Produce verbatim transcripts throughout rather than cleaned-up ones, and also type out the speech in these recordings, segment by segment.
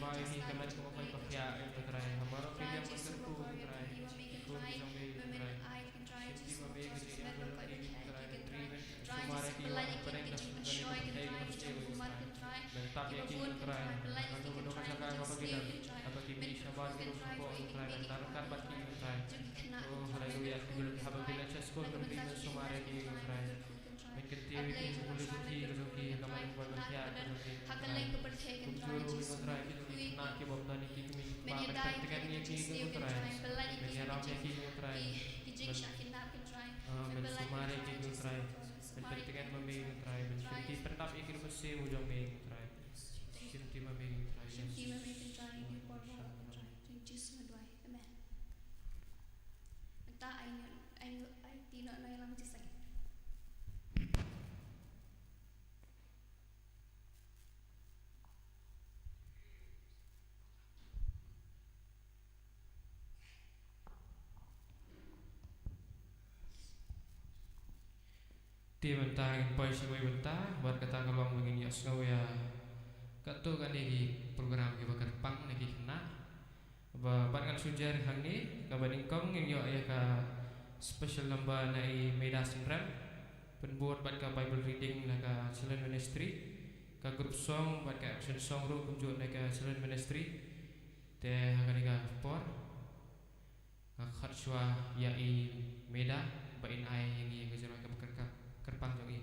Mai hi ka met kaba khoi ba khiah, ko Trai. Ha baroh ki liang ba kyrkhu, ko Trai. Khun jong me, ko Trai. Shim ki ma me ka jingim ka lynti, ko Trai. Sumar ïa ki, wat pynbeit ka jingpynshoi, ko Trai. Ban tap ïa ki, ko Trai. Kano kano ka jaka kaba ki don, haba ki mih shabar ki rung shapoh, ko Trai. Ban tar ryngkat bad ki, ko Trai. Oh, haleluya. Haba ki leit sha skul, ko Trai, sumar ïa ki, ko Trai. Kynthei ki jong U Trai, men pynrung ïa ki, Trai, ki khynnah ki badon ha kylleng ka pyrthei, Trai Jisu, men pynrung ïa ki, men ïada ïa ki, Trai Jisu, men pynrung ïa ki, Trai, men ïarap ïa ki, Trai, ki jingshah kidnap, Trai, men pyllait, Trai Jisu, men sumar ïa ki, Trai, men pyntngen ma me, Trai, men shimti pyndap ïa ki da ka mynsiem jong me, Trai, shimti ma me, Trai, shimti ma me, Trai, ïa ki por baroh, Trai, jong Jisu nga duwai. Amen. Mynta ai, ai, ai, ti noh na ïalam jingïaseng. Te mynta ngin poi sha kawei bynta, bad kata ka long ba ngin ïohsngew ïa katto katne ki program kiba kyrpang na ki khynnah. Ba, bad ngan shu jer hangne, kaba nyngkong ngin ïoh ïa ka special number na i Meda Synrem, pynbud bad ka Bible reading na ka Children Ministry, ka group song bad ka action song ruh kumjuh na ka Children Ministry. Te ha kane ka por nga khot shuwa ïa i Meda ba in ai ïa ngi ïa ka jingrwai kaba kyrpang, kyrpang jong i.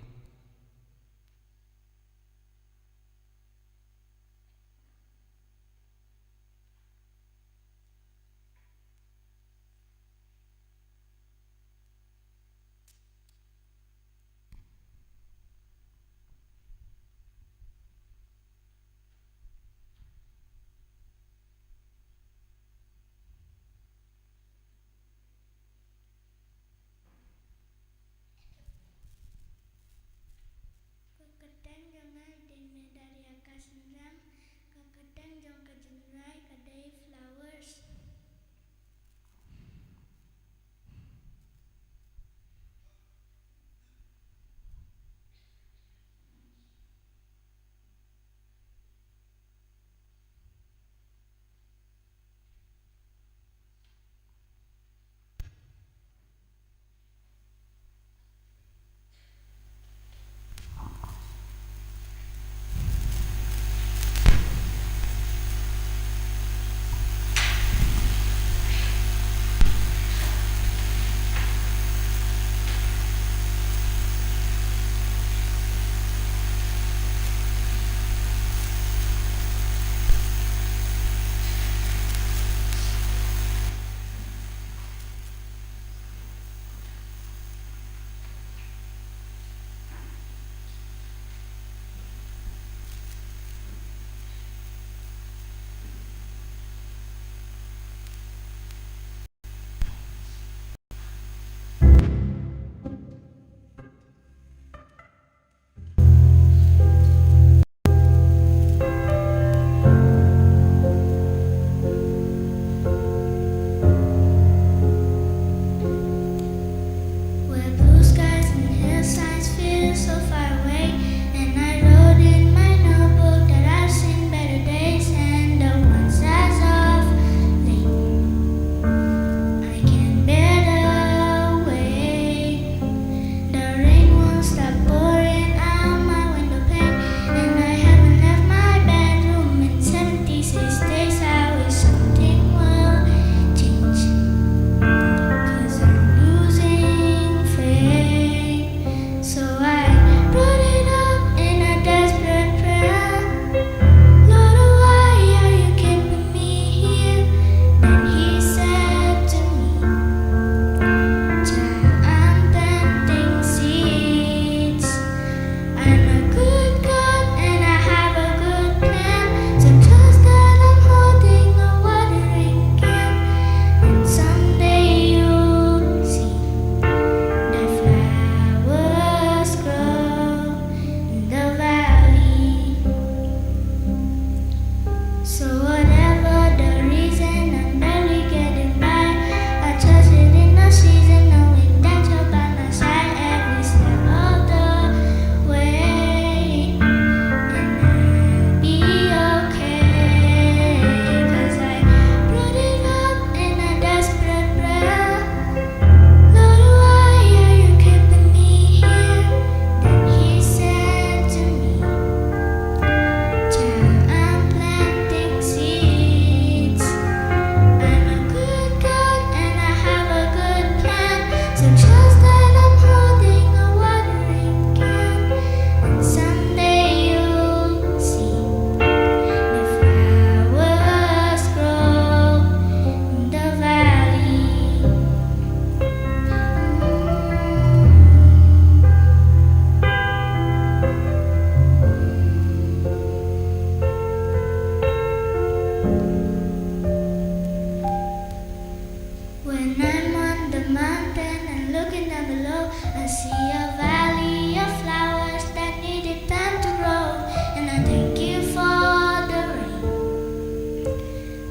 When I'm on the mountain and looking down below, I see a valley of flowers that needed time to grow. And I thank you for the rain,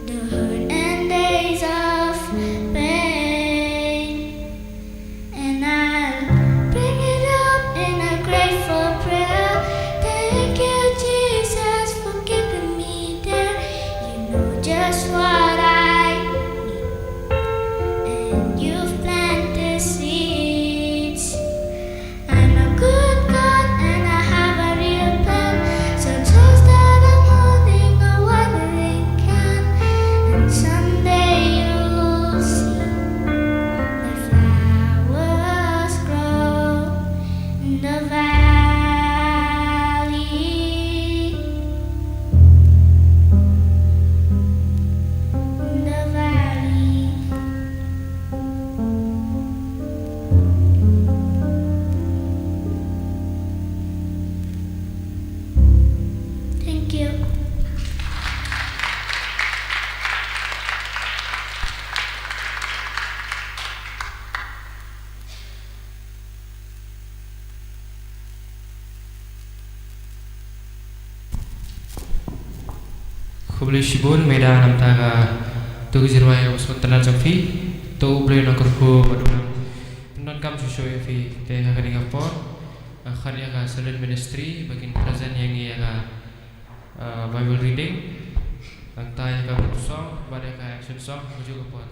the hurt and days of pain. And I'll bring it up in a grateful prayer. Thank you, Jesus, for keeping me there. You know just what I need. And you've planted seeds. I'm a good God and I have a real plan. So trust that I'm holding a watering can. And someday you'll see the flowers grow in the valley, in the valley. Thank you. Khublei shibun, meda namar kata ka tu ka jingrwai kaba sngewtynnat jong phi. To U Blei un kyrkhu bad un pyndonkam shuh shuh ïa phi. Te ha kane ka por, ah, khot ïa ka Salute Ministry ba kin present ïa ngi ïa ka, ah, Bible reading. Nangta ïa ka group song bad ïa ka action song ha kajuh ka por.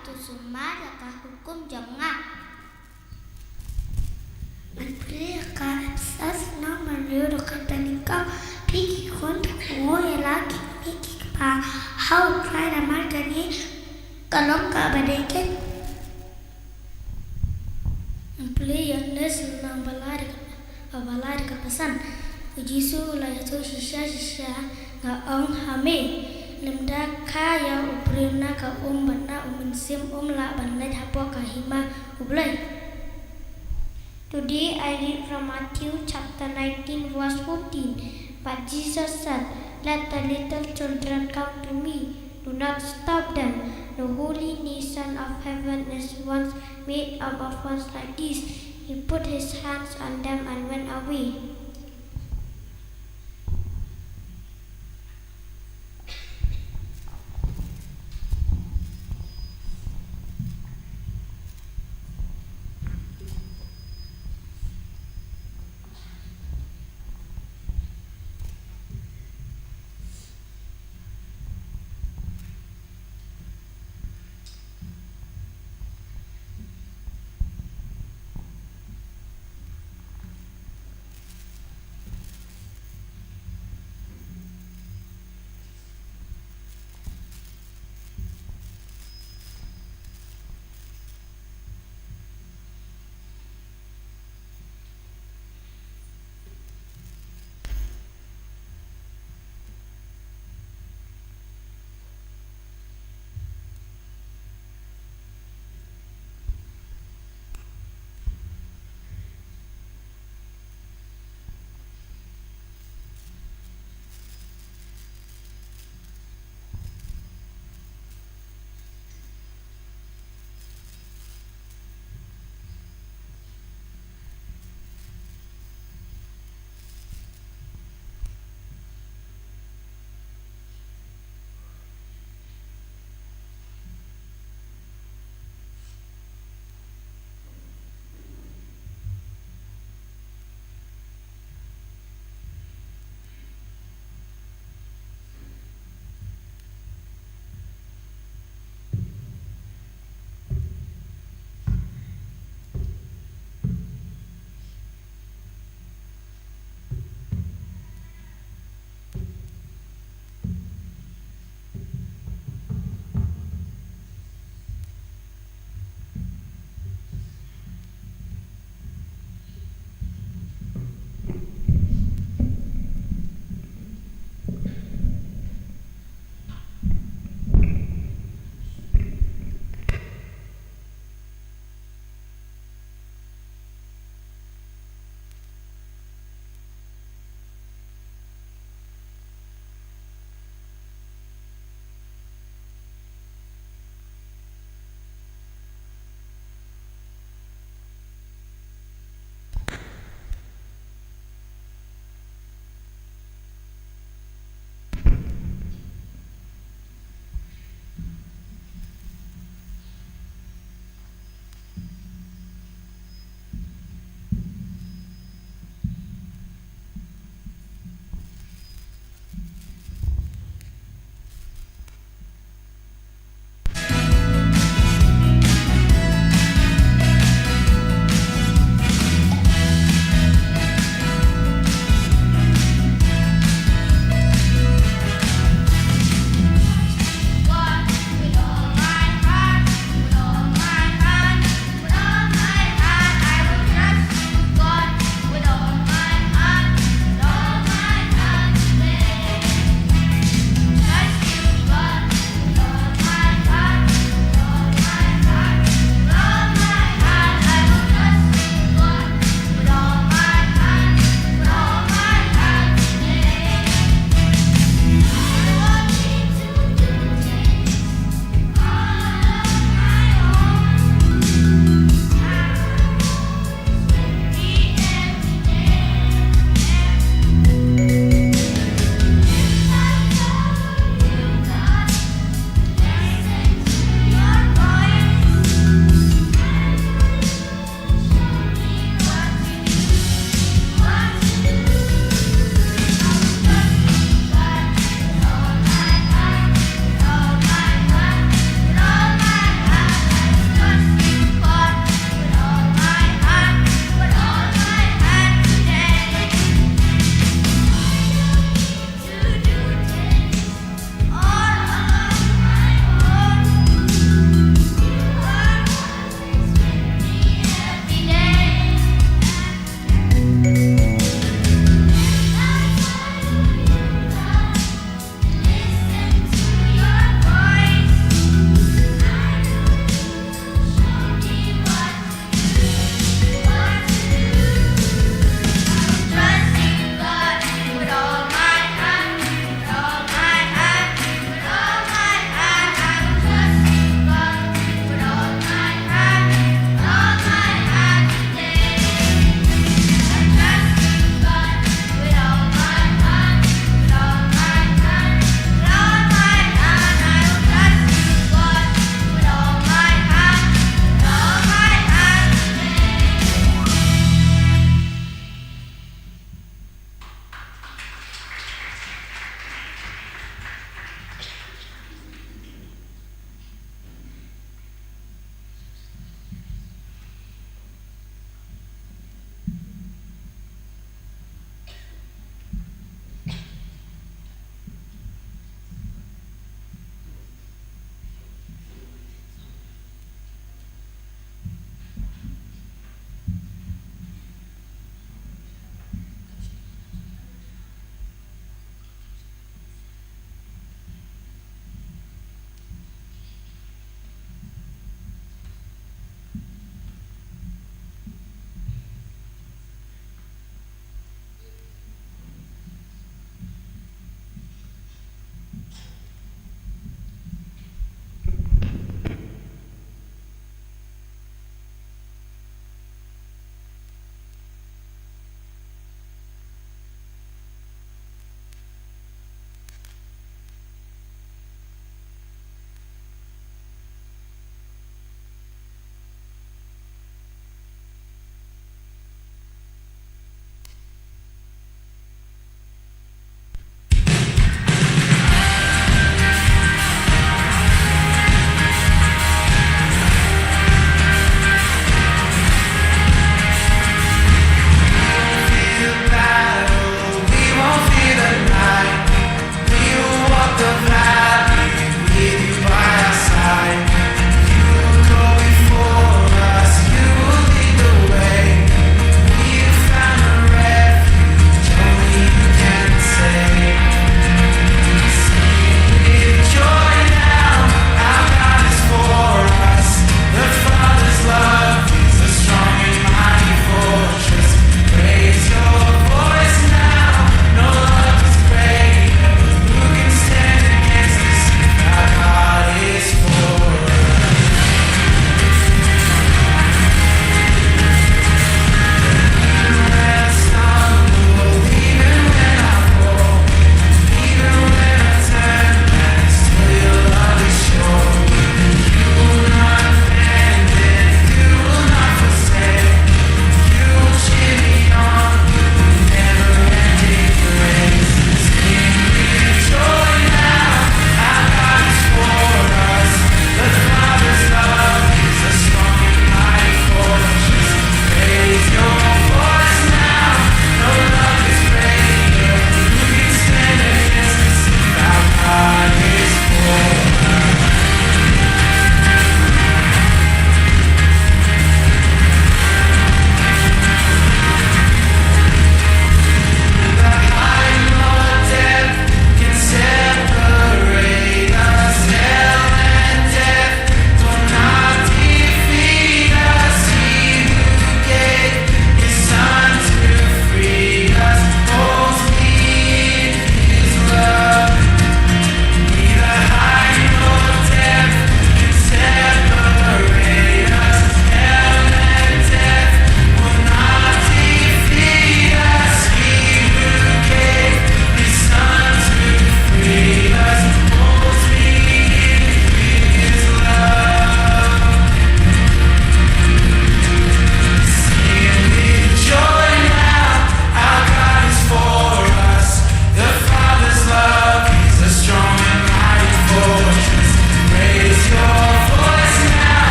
To sumar ïa ka hukum jong nga. Ngan pule ïa ka Ephesus lynnong ba hynriew dkhot ba nyngkong. Phi ki khun, to kohnguh ïa la ki kmie ki kpa ha U Trai, namar kane ka long kaba dei keiñ. Ngan pule ïa Enos lynnong ba lai dkhot ba lai dkhot ba san. U Jisu u la ïathuh shisha shisha, nga ong ha me, lymda kha ïa u briew na ka um bad na U Mynsiem, um lah ban leit hapoh ka hima U Blei. Today I read from Matthew chapter nineteen, verse fourteen. But Jesus said, "Let the little children come to me. Do not stop them. The holy nation of heaven is once made up of ones like these." He put his hands on them and went away.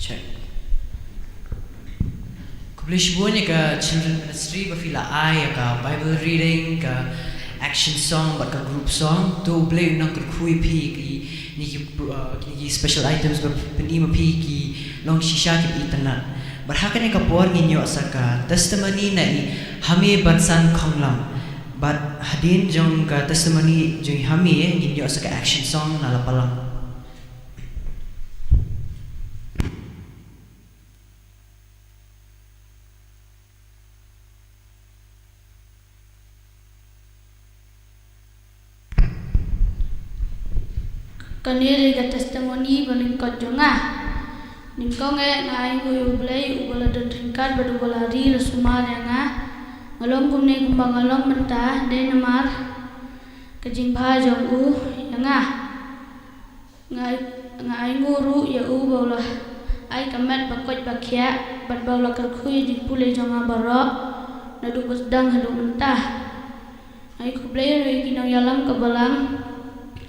Check. Khublei shibun ïa ka Children Ministry ba phi la ai ïa ka Bible reading, ka action song bad ka group song. To U Blei un nang kyrkhu ïa phi, kine ki, uh, kine ki special items ba phi pyni ma phi ki long shisha kiba itynnad. Bad ha kane ka por ngin ïoh sa ka testimony na i Hame Batsan Khonglam. Bad hadien jong ka testimony jong i Hame ngin ïoh sa ka action song na la palang. Kane dei ka testimony ba lyngkot jong nga. Nyngkong eh nga ainguh ïa U Blei uba la don ryngkat bad uba la ri la sumar ïa nga. Nga long kumne kumba nga long mynta dei namar ka jingbha jong u ïa nga. Nga, nga ainguh ruh ïa u ba u la ai ka met ba koit ba khiah bad ba u la kyrkhu ïa jingpule jong nga baroh naduh ba sdang haduh mynta. Nga ai khublei ruh ïa ki nongïalam ka balang,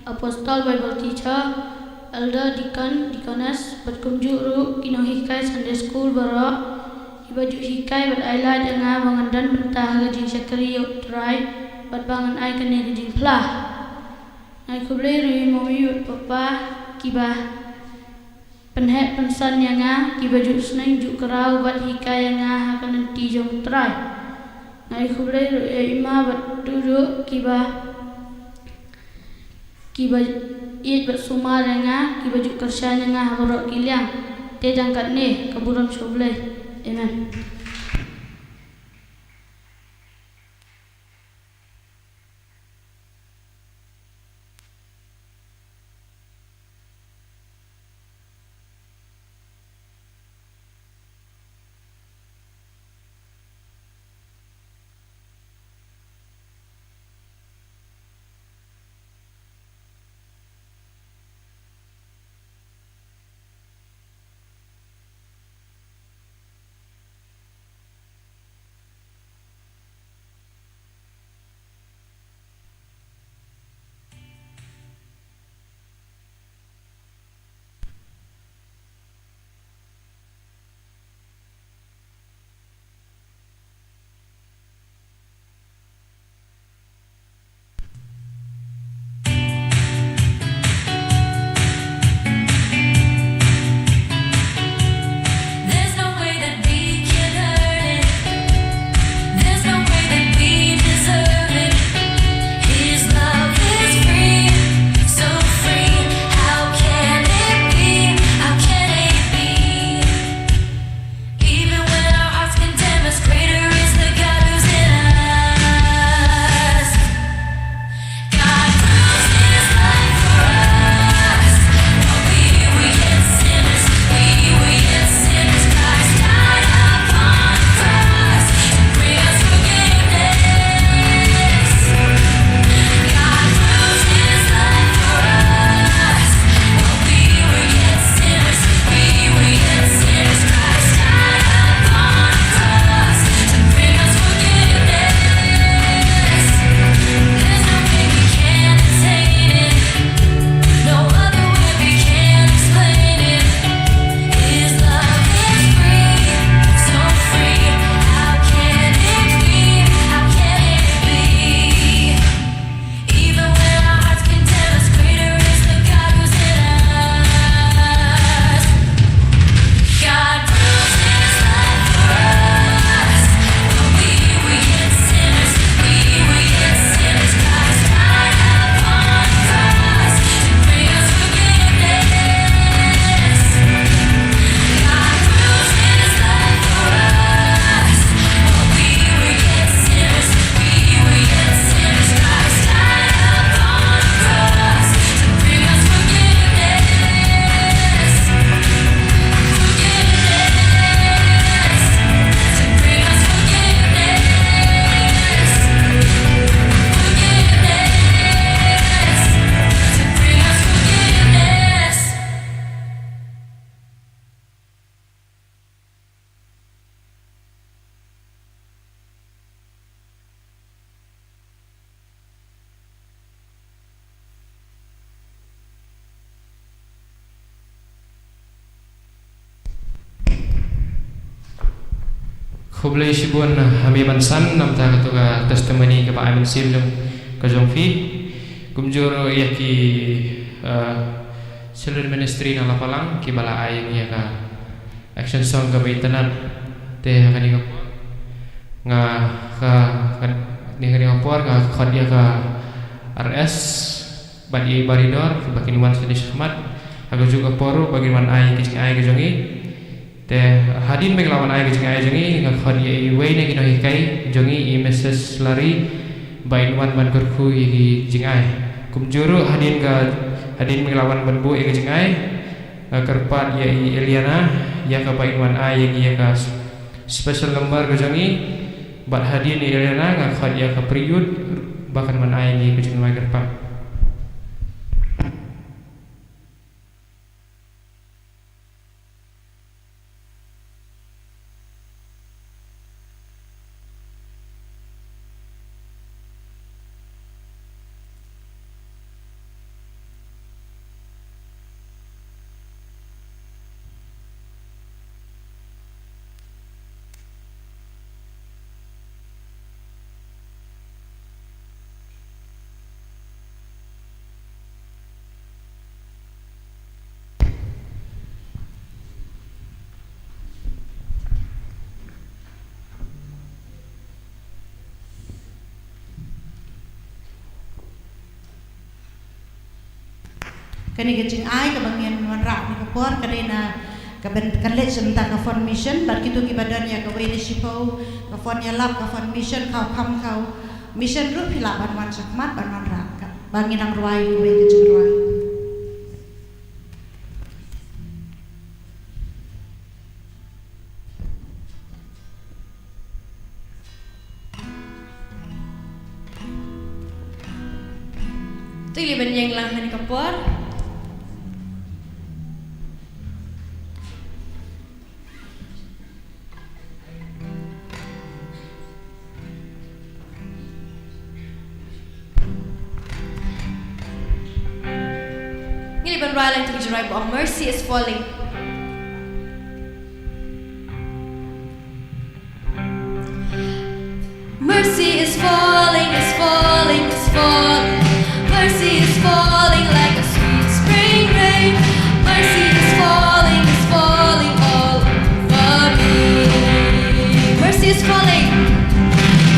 apostol, Bible teacher, elder, deacon, deaconess bad kumjuh ruh ki nonghikai Sunday school baroh kiba ju hikai bad ai lad ïa nga ba ngan don bynta ha ka jingshakri ïa U Trai bad ba ngan ai kane ka jingphla. Nga ai khublei ruh ïa i mummy bad papa kiba pynheh pynsan ïa nga, kiba ju sneng ju kraw bad hikai ïa nga ha ka lynti jong U Trai. Nga ai khublei ruh ïa i ma bad Duduh kiba, kiba ïeit bad sumar ïa nga, kiba ju kyrshan ïa nga ha baroh ki liang. Te tang katne, ka burom sha U Blei. Amen. Khublei shibun, ah, ha me ban san namar kata ka testimony kaba ai mynsiem jong ka jong phi. Kumjuh ruh ïa ki, ah, Children Ministry na Lapalang kiba la ai ïa ka action song kaba itynnad. Te ha kane ka por nga ka, ka, ne kane ka por nga khot ïa ka R S bad i Baridor ba kin wan sha shakhmat. Ha kajuh ka por ruh ba kin wan ai ki jingai ka jong i. Te hadien ba ki la wan ai ka jingai jong i, nga khot ïa iwei na ki nonghikai jong i, i Missus Larry, ba in wan ban kyrkhu ïa ki jingai. Kumjuh ruh hadien ka, hadien ba ki la wan ban buh ïa ka jingai, nga kyrpad ïa i Eliana ïa ka ba in wan ai ïa ki ïa ka s-, special number ka jong i. Bad hadien i Eliana nga khot ïa ka Priyut ba kan wan ai ïa ki ka jingai kyrpang. Kane ka jingai kaba ngin wanrah ha kane ka por ka dei na ka ban, kan leit sha ka Fund Mission, bad kito kiba don ïa kawei ne shiphew ka fund ïalap, ka Fund Mission, ka Outcome, ka Mission ruh phi lah ban wan shakhmat ban wanrah, ka ba ngin nang rwai kawei ka jingrwai. To ïa leit ban ïeng lang ha kane ka por. Ngin ïa ban rwai lang ïa ka jingrwai ba ong Mercy is Falling. Mercy is falling, is falling, is falling. Mercy is falling like a sweet spring rain. Mercy is falling, is falling all over me. Mercy is falling.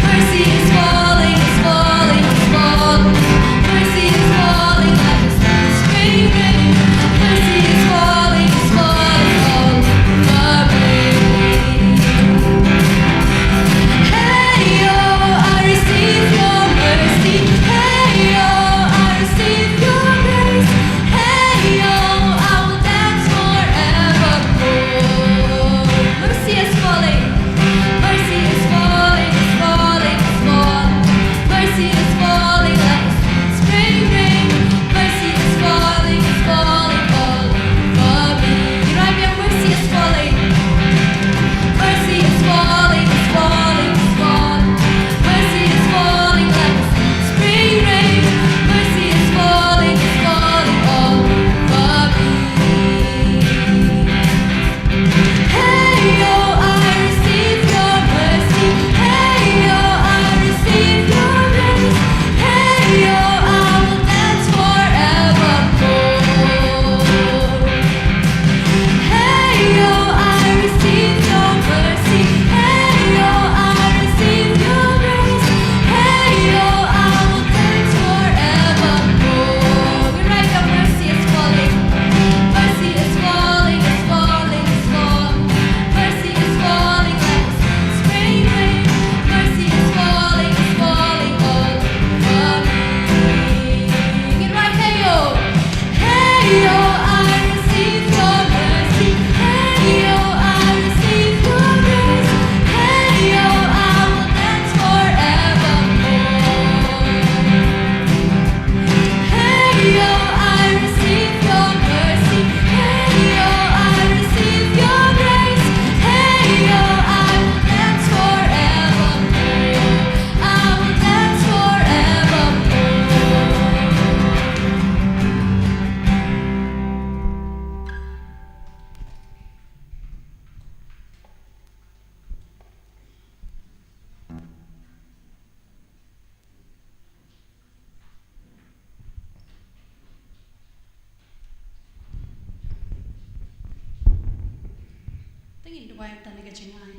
Mercy is falling, is falling, is falling. Mercy is falling like a sweet spring rain. Mercy is falling, is falling all over me. Hey, oh, I receive your mercy. Hey, oh, I receive your grace. Hey, oh, I will dance forevermore. Mercy is falling. Mercy is falling, is falling, is falling. Mercy is falling like a sweet spring rain. Mercy is falling, is falling. Duwai mynta na ka jingai.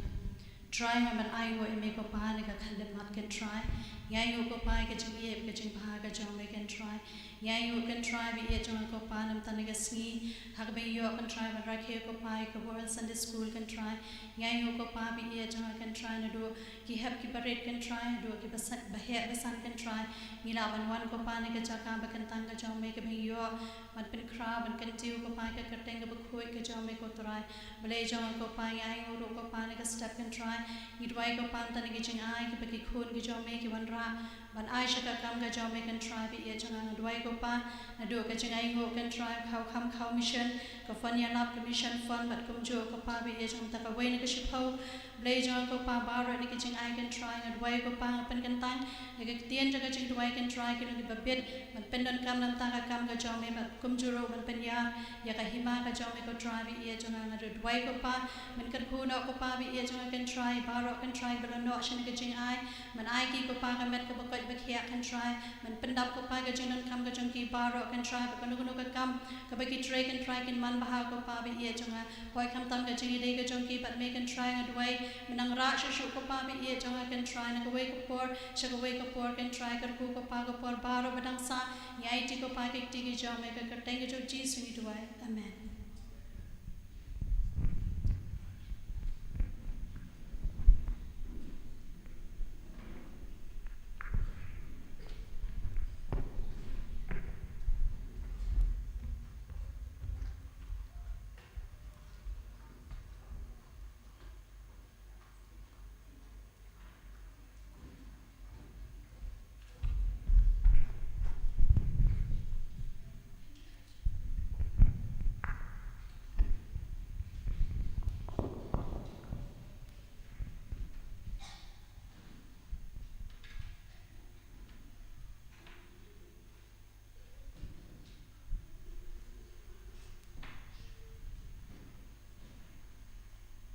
Trai, nga ban ainguh ïa me ko Pa na ka khyllipmat, ko Trai. Ngi ainguh ko Pa ïa ka jingïeit, ka jingbha ka jong me, ko Trai. Ngi ainguh ko Trai ba ïeit jong nga ko Pa, na mynta na ka sngi ha kaba ngi ïoh ko Trai ban rakhe ko Pa ïa ka World Sunday School, ko Trai. Ngi ainguh ko Pa ba ïeit jong nga ko Trai, naduh ki hep ki barit ko Trai, naduh ki ba sa-, ba heh ba san ko Trai. Ngi lah ban wan ko Pa na ka jaka ba kyntang ka jong me kaba ngi ïoh ban pynkhraw, ban kyntiew ko Pa ïa ka kyrteng kaba khuid ka jong me ko Trai. Blei jong nga ko Pa, ngi ainguh ruh ko Pa na ka step ko Trai. Ngi duwai ko Pa mynta na ki jingai kiba ki khun ki jong me ki wanrah ban ai sha ka kam ka jong me ko Trai ba ïeit jong nga. Nga duwai ko Pa naduh ka jingainguh ko Trai, khaw kham khaw mission, ka fund ïalap, ka mission fund, bad kumjuh ko Pa ba ïeit jong nga mynta kawei na ka shiphew. Blei jong nga ko Pa, baroh na ki jingai ko Trai, nga duwai ko Pa, nga pynkyntang ïa ka ktien jong ka jingduwai ko Trai, ki long kiba bit ban pyndonkam na ka bynta ka kam ka jong me, bad kumjuh ruh ban pynïar ïa ka hima ka jong me ko Trai ba ïeit jong nga. Nga duwai ko Pa, men kyrkhu noh ko Pa ba ïeit jong nga ko Trai, baroh ko Trai ba la noh sha kane ka jingai, men ai ki ko Pa ka met kaba koit ba khiah ko Trai, men pyndap ko Pa ka jingdonkam ka jong ki baroh ko Trai, ba kano kano ka kam kaba ki trei ko Trai kin manbha ko Pa ba ïeit jong nga. Hooid, khamtam ka jingïadei ka jong ki bad me ko Trai, nga duwai men nang rah shuh shuh ko Pa ba ïeit jong nga ko Trai, na kawei ka por sha kawei ka por ko Trai, kyrkhu ko Pa ka por baroh ba dang sah. Ngi aiti ko Pa ki kti ki jong me, ha ka kyrteng ka jong U Jisu ngi duwai. Amen.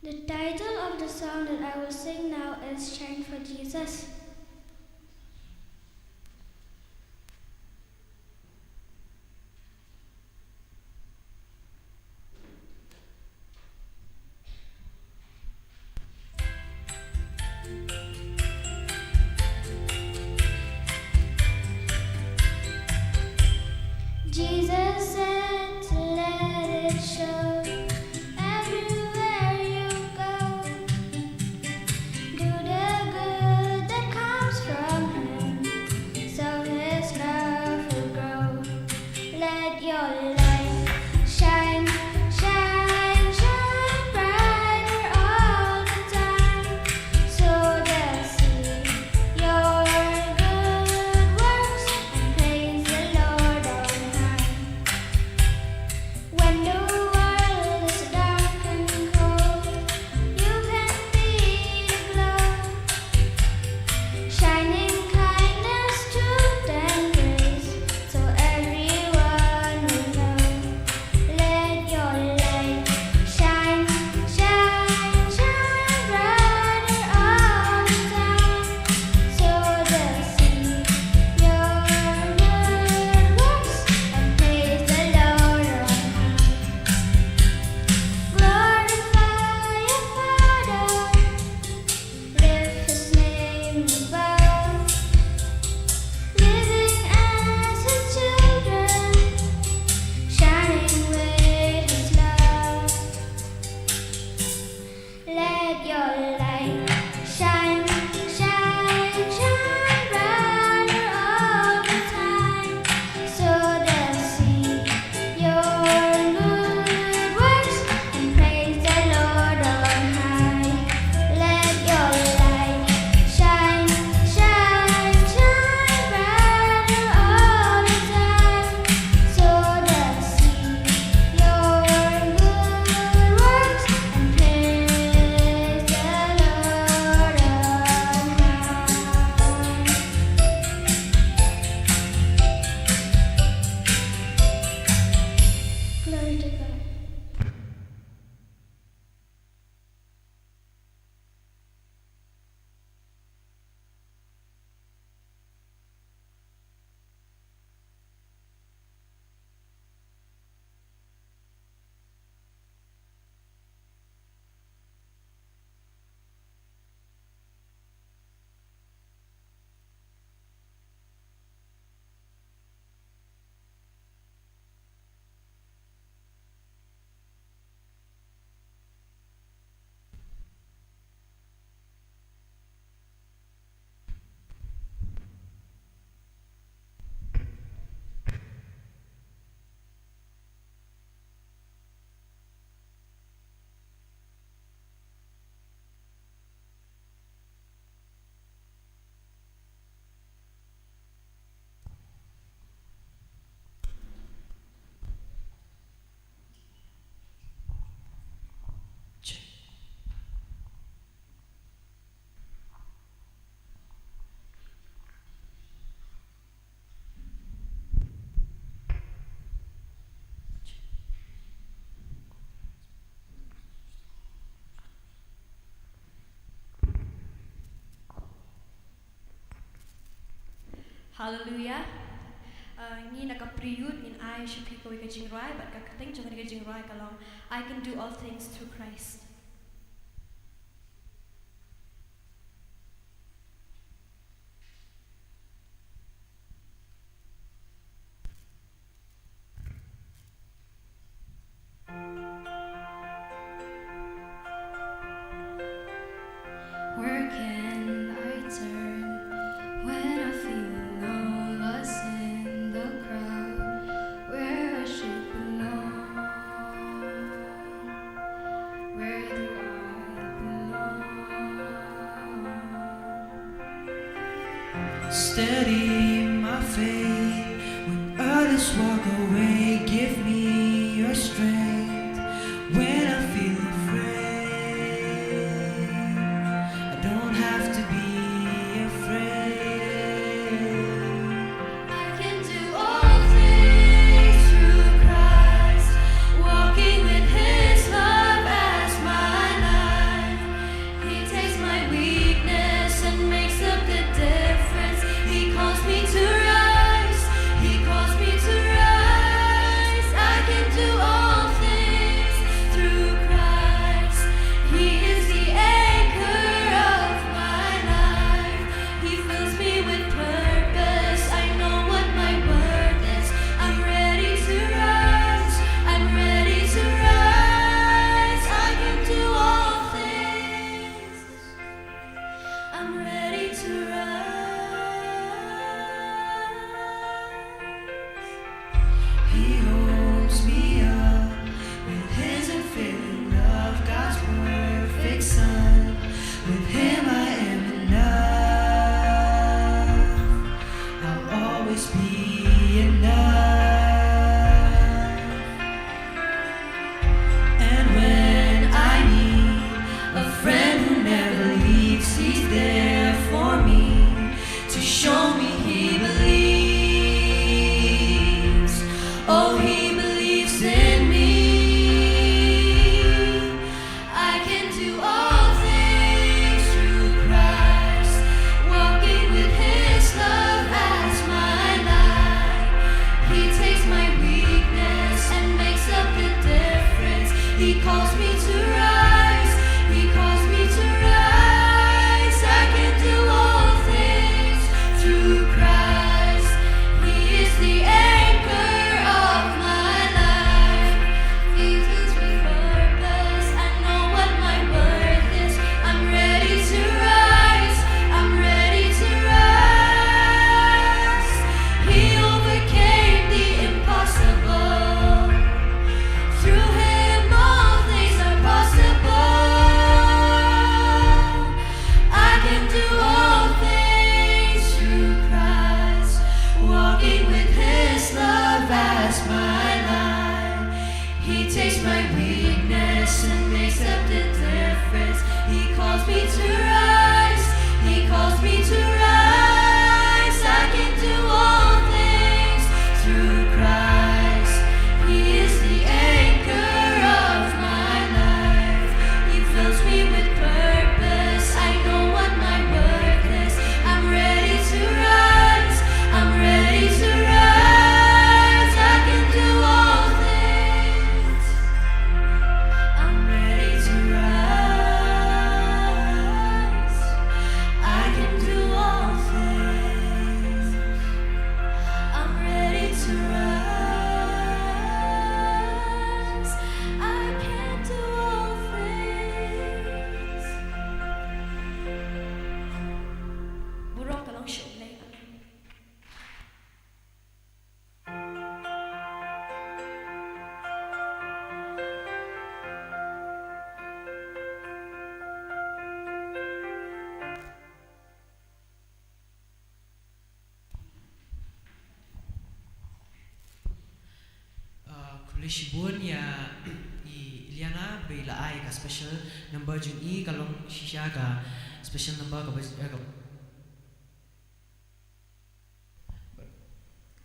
The title of the song that I will sing now is Shine for Jesus. Jesus said to let it show everywhere you go. Do the good that Hallelujah. Uh, ngi na ka Prelude ngin ai sha phi kawei ka jingrwai, bad ka kyrteng jong kane ka jingrwai ka long, I can do all things through Christ. Where can I turn when I feel lost in the crowd? Where I should belong? Where do I belong? Steady my faith when others walk away. Give me your strength when I feel afraid. I don't have to be afraid. I can do all things through Christ, walking with His love as my life. He takes my weakness and makes up the difference. He calls me to rise. He calls me to rise. I can do all things through Christ. He is the anchor of my life. He fills me with purpose. I know what my worth is. I'm ready to rise. I'm ready to rise. I can do all things. I'm ready to rise. He holds me up with His unfailing love, God's perfect Son. With Him I am enough. I'll always be enough. And when I need a friend who never leaves, He's there for me to show me He believes. Oh, He believes in me. I can do all things through Christ, walking with His love as my light. He takes my weakness and makes up the difference. He calls me to rise. He calls me to rise. I can do all things through Christ. He is the anchor of my life. He gives me purpose. I know what my worth is. I'm ready to rise. I'm ready to rise. He overcame the impossible. Through Him all things are possible. I can do all things through Christ, walking with His love as my light. He takes my weakness and makes up the difference. He calls me to rise. He calls me to rise. I can do all things through Christ. He is the anchor of my life. He fills me with purpose. I know what my worth is. I'm ready to rise. I'm ready to rise. I can do all things. I'm ready to rise. I can do all things. I'm ready to rise. I can do all things. Burom ka long sha U Blei. Ah, khublei shibun ïa i Iliana ba i la ai ka special number jong i, ka long shisha ka special number kaba, eh, ka,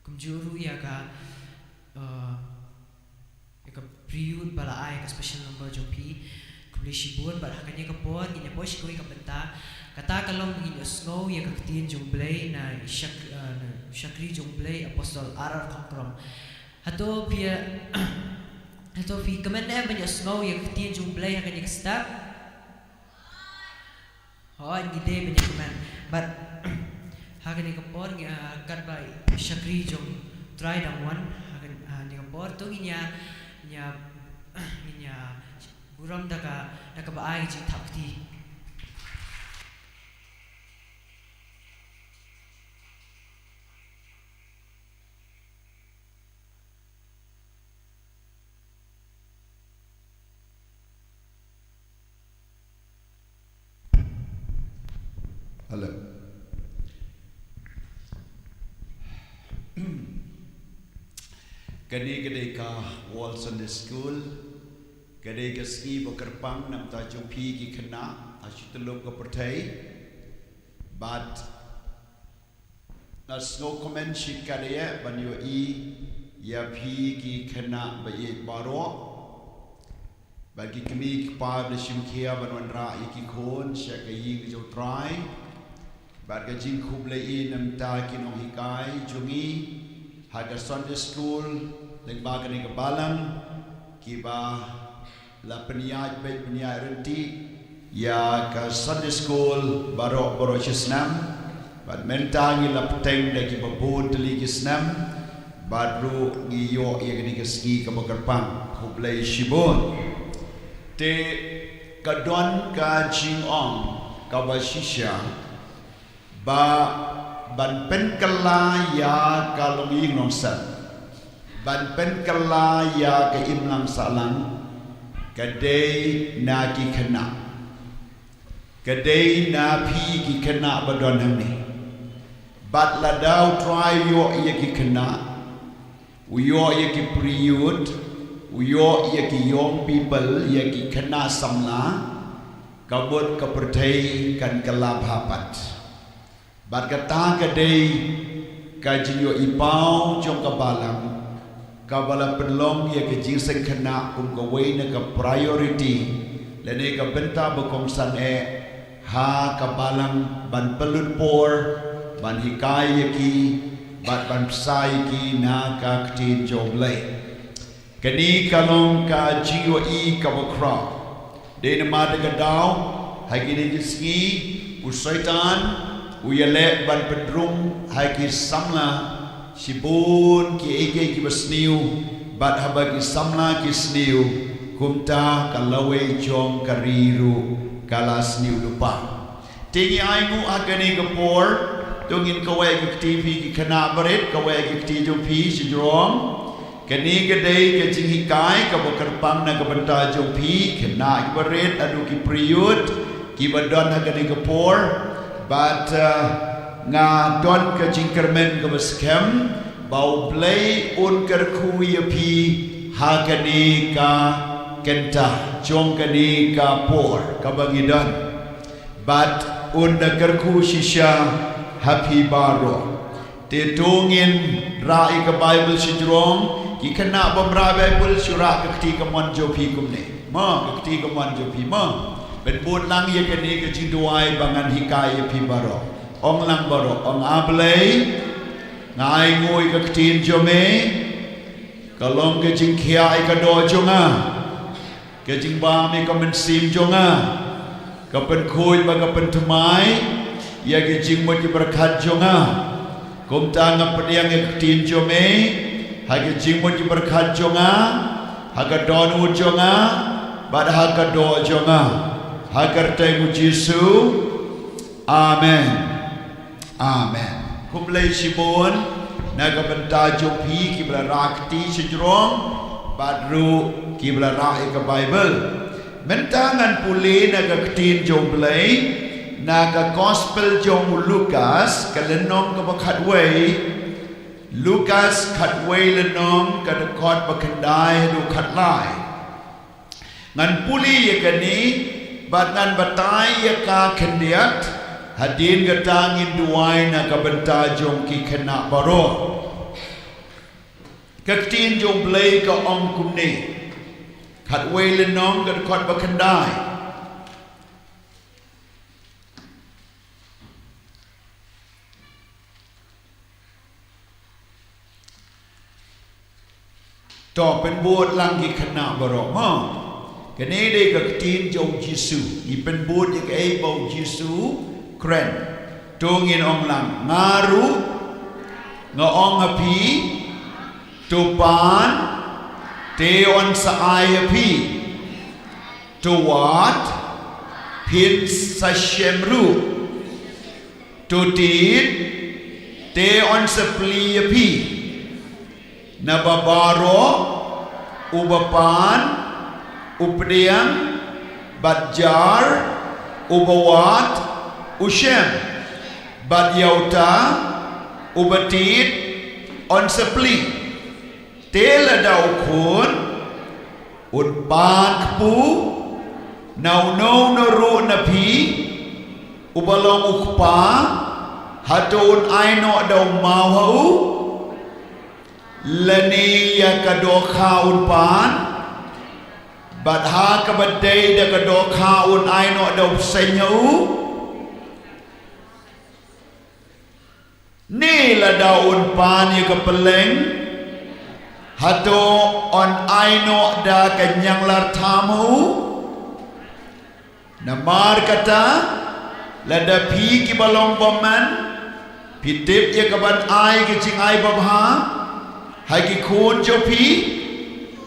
kumjuh ruh ïa ka, eh, ïa ka Prelude ba la ai ka special number jong phi. Khublei shibun, bad ha kane ka por ngin ïa poi sha kawei ka bynta. Kata ka long ba ngin ïa sngew ïa ka ktien jong U Blei na i shak, eh, na Shakri jong Blei Apostle R R Khongkrong. Hato phi, hato phi kmen em ban ïohsngew ïa ka ktien jong Blei ha kane ka step? Hooid, ngi dei ban ïa kmen. Bad ha kane ka por ngi, ah, katba i shakri jong Trai dang wan ha kane, ha kane ka por to ngin ïa, ngin ïa, ngin ïa burom da ka, da kaba ai ka jingthap kti. Hello. Kane ka dei ka World Sunday School. Ka dei ka sngi ba kyrpang na ka bynta jong phi ki khynnah ha shi tyllup ka pyrthei. Bad nga sngewkmen shikatdei ban ïohi ïa phi ki khynnah ba ïeit baroh. Bad ki kmie ki kpa ba la shim khia ban wanrah ïa ki khun sha ka ïing ka jong u Trai. Bad ka jingkhublei na ka bynta ki nonghikai jong ngi ha ka Sunday School lyngba kane ka balang, kiba la pynïaid beit pynïaid ryntih ïa ka Sunday School baroh baroh shi snem. Bad mynta ngi la bteng da kiba bun tylli ki snem, bad ruh ngi ïoh ïa kane ka sngi kaba kyrpang. Khublei shibun. Te ka don ka jingong kaba shisha ba ban pynkylla ïa ka longïing longsem, ban pynkylla ïa ka imlang sahlang, ka dei na ki khynnah. Ka dei na phi ki khynnah ba don hangne. Bad lada u Trai u ïoh ïa ki khynnah, u ïoh ïa ki pre-youth, u ïoh ïa ki young people, ïa ki khynnah samla, ka mut ka pyrthei kan kylla bha pat. Bad kata ka dei ka jingïohi paw jong ka balang, kaba la pynlong ïa ka jingseng khynnah kum kawei na ka priority lane ka bynta ba kongsan eh ha ka balang, ban pynlut por ban hikai ïa ki bad ban pynshai ïa ki na ka ktien jong U Blei. Kane ka long ka jingïohi kaba khraw. Dei namar da ka daw ha kine ki sngi u Soitan u ïaleh ban pynrung ha ki samla shibun kiei kiei kiba sniew, bad haba ki samla ki sniew, kumta ka lawei jong ka ri ruh ka la sniew lypa. Te ngi ainguh ha kane ka por, to ngin kaweh ka kti, phi ki khynnah barit, kaweh ka kti jong phi shajrong. Kane ka dei ka jinghikai kaba kyrpang na ka bynta jong phi, khynnah kiba rit, haduh ki pre-youth kiba don ha kane ka por. Bad, uh, nga don ka jingkyrmen kaba skhem ba U Blei un kyrkhu ïa phi ha kane ka kynta jong kane ka por kaba ngi don. Bad un da kyrkhu shisha ha phi baroh. Te to ngin rah ïa ka Baibl shajrong, ki khynnah bym rah Baibl shu rah ka kti kamon jong phi kumne. Mo, ka kti kamon jong phi mo. Pynbud lang ïa kane ka jingduwai ba ngan hikai ïa phi baroh. Ong lang baroh, ong A Blei, nga ainguh ïa ka ktien jong me, ka long ka jingkhiah ïa ka doh jong nga. Ka jingbam ïa ka mynsiem jong nga, ka pynkhuid bad ka pynthymmai ïa ki jingmut ki pyrkhat jong nga. Kumta nga pdiang ïa ka ktien jong me ha ki jingmut ki pyrkhat jong nga, ha ka dohnud jong nga, bad ha ka doh jong nga. Ha ka kyrteng U Jisu. Amen. Amen. Khublei shibun na ka bynta jong phi kiba la rah kti shajrong bad ruh kiba la rah ïa ka Baibl. Mynta ngan pule na ka ktien jong U Blei na ka Gospel jong u Lukas, ka lynnong kaba khatwei. Lukas khatwei lynnong, ka dkhot ba khyndai haduh khatlai. Ngan pule ïa kane bad ngan batai ïa ka khyndiat, hadien kata ngin duwai na ka bynta jong ki khynnah baroh. Ka ktien jong U Blei ka ong kumne. Khatwei lynnong, ka dkhot ba khyndai. To pynbud lang ki khynnah baroh mo. Kane dei ka ktien jong u Jisu. Ngi pynbud ïa kaei ba u Jisu kren. To ngin ong lang. Nga ruh nga ong ha phi. To pan te yn sa ai ha phi. To wad phin sa shem ruh. To tied te yn sa plie ïa phi. Naba baroh uba pan u pdiang, bad jar uba wad u shem, bad ïa uta uba tied yn sa plie. Te lada u khun un pan kpu na uno uno ruh na phi uba long u kpa, hato un ai noh da u maw ha u? Lane ïa ka dohkha un pan, bad ha kaba dei da ka dohkha un ai noh da u bseiñ ha u? Ne lada un pan ïa ka pylleng, hato yn ai noh da ka ñianglar tham ha u? Namar kata, lada phi kiba long bymman phi tip ïa kaban ai ka jingai babha ha ki khun jong phi,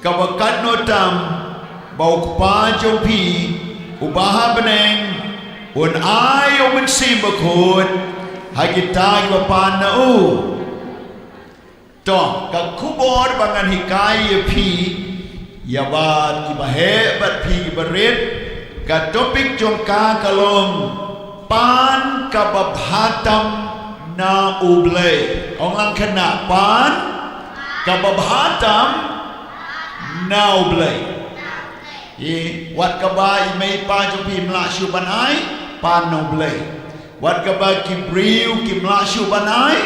kaba katno tam ba u Kpa jong phi uba ha bneng un ai ïa u Mynsiem Bakhuid ha kita kiba pan na u. To, ka khubor ba ngan hikai ïa phi, ïa bad kiba heh bad phi kiba rit, ka topic jong ka ka long pan kaba bha tam na U Blei. Ong lang khynnah, pan kaba bha tam na U Blei. Ïa, wat kaba i mei i pa jong phi im lah shuh ban ai, pan na U Blei. Wat kaba ki briew kim lah shuh ban ai,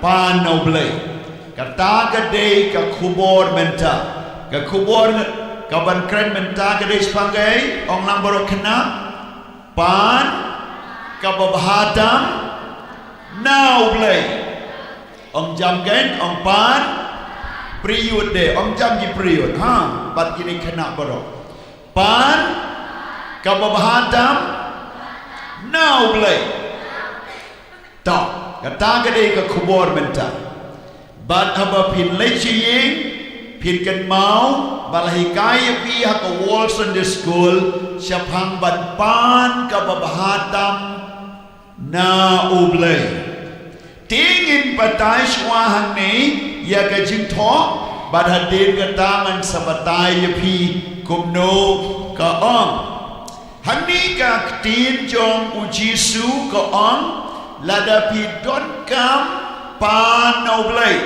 pan na U Blei. Kata ka dei ka khubor mynta. Ka khubor kaban kren mynta ka dei shaphang kaei, ong lang baroh khynnah. Pan kaba bha tam na U Blei. Ong jam kein, ong pan. Priewit de, ong jam ki priewit, ha, bad kine khynnah baroh. Pan kaba bha tam na U Blei. To, kata ka dei ka khubor mynta. Bad haba phin leit sha ïing, phin kynmaw ba la hikai ïa phi ha ka World Sunday School shaphang ban pan kaba bha tam na U Blei. Te ngin batai shuwa hangne ïa ka jingthoh, bad hadien kata ngan sa batai ïa phi kumno ka ong. Hangne ka ktien jong U Jisu ka ong, lada phi donkam pan na U Blei.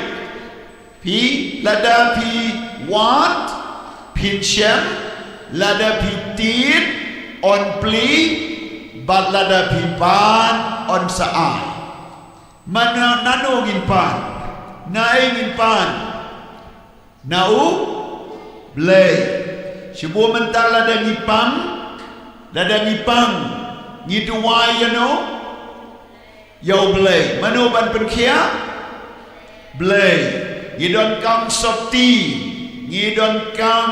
Phi, lada phi wad, phin shem, lada phi tied, yn plie, bad lada phi pan, yn sa ai. Mano, nano ngin pan? Na ei ngin pan? Na U Blei. Shu buh mynta, lada ngi pang, lada ngi pang, ngi duwai ïano? Ïa U Blei. Mano ban pynkhiah? Blei. Ngi donkam sopti, ngi donkam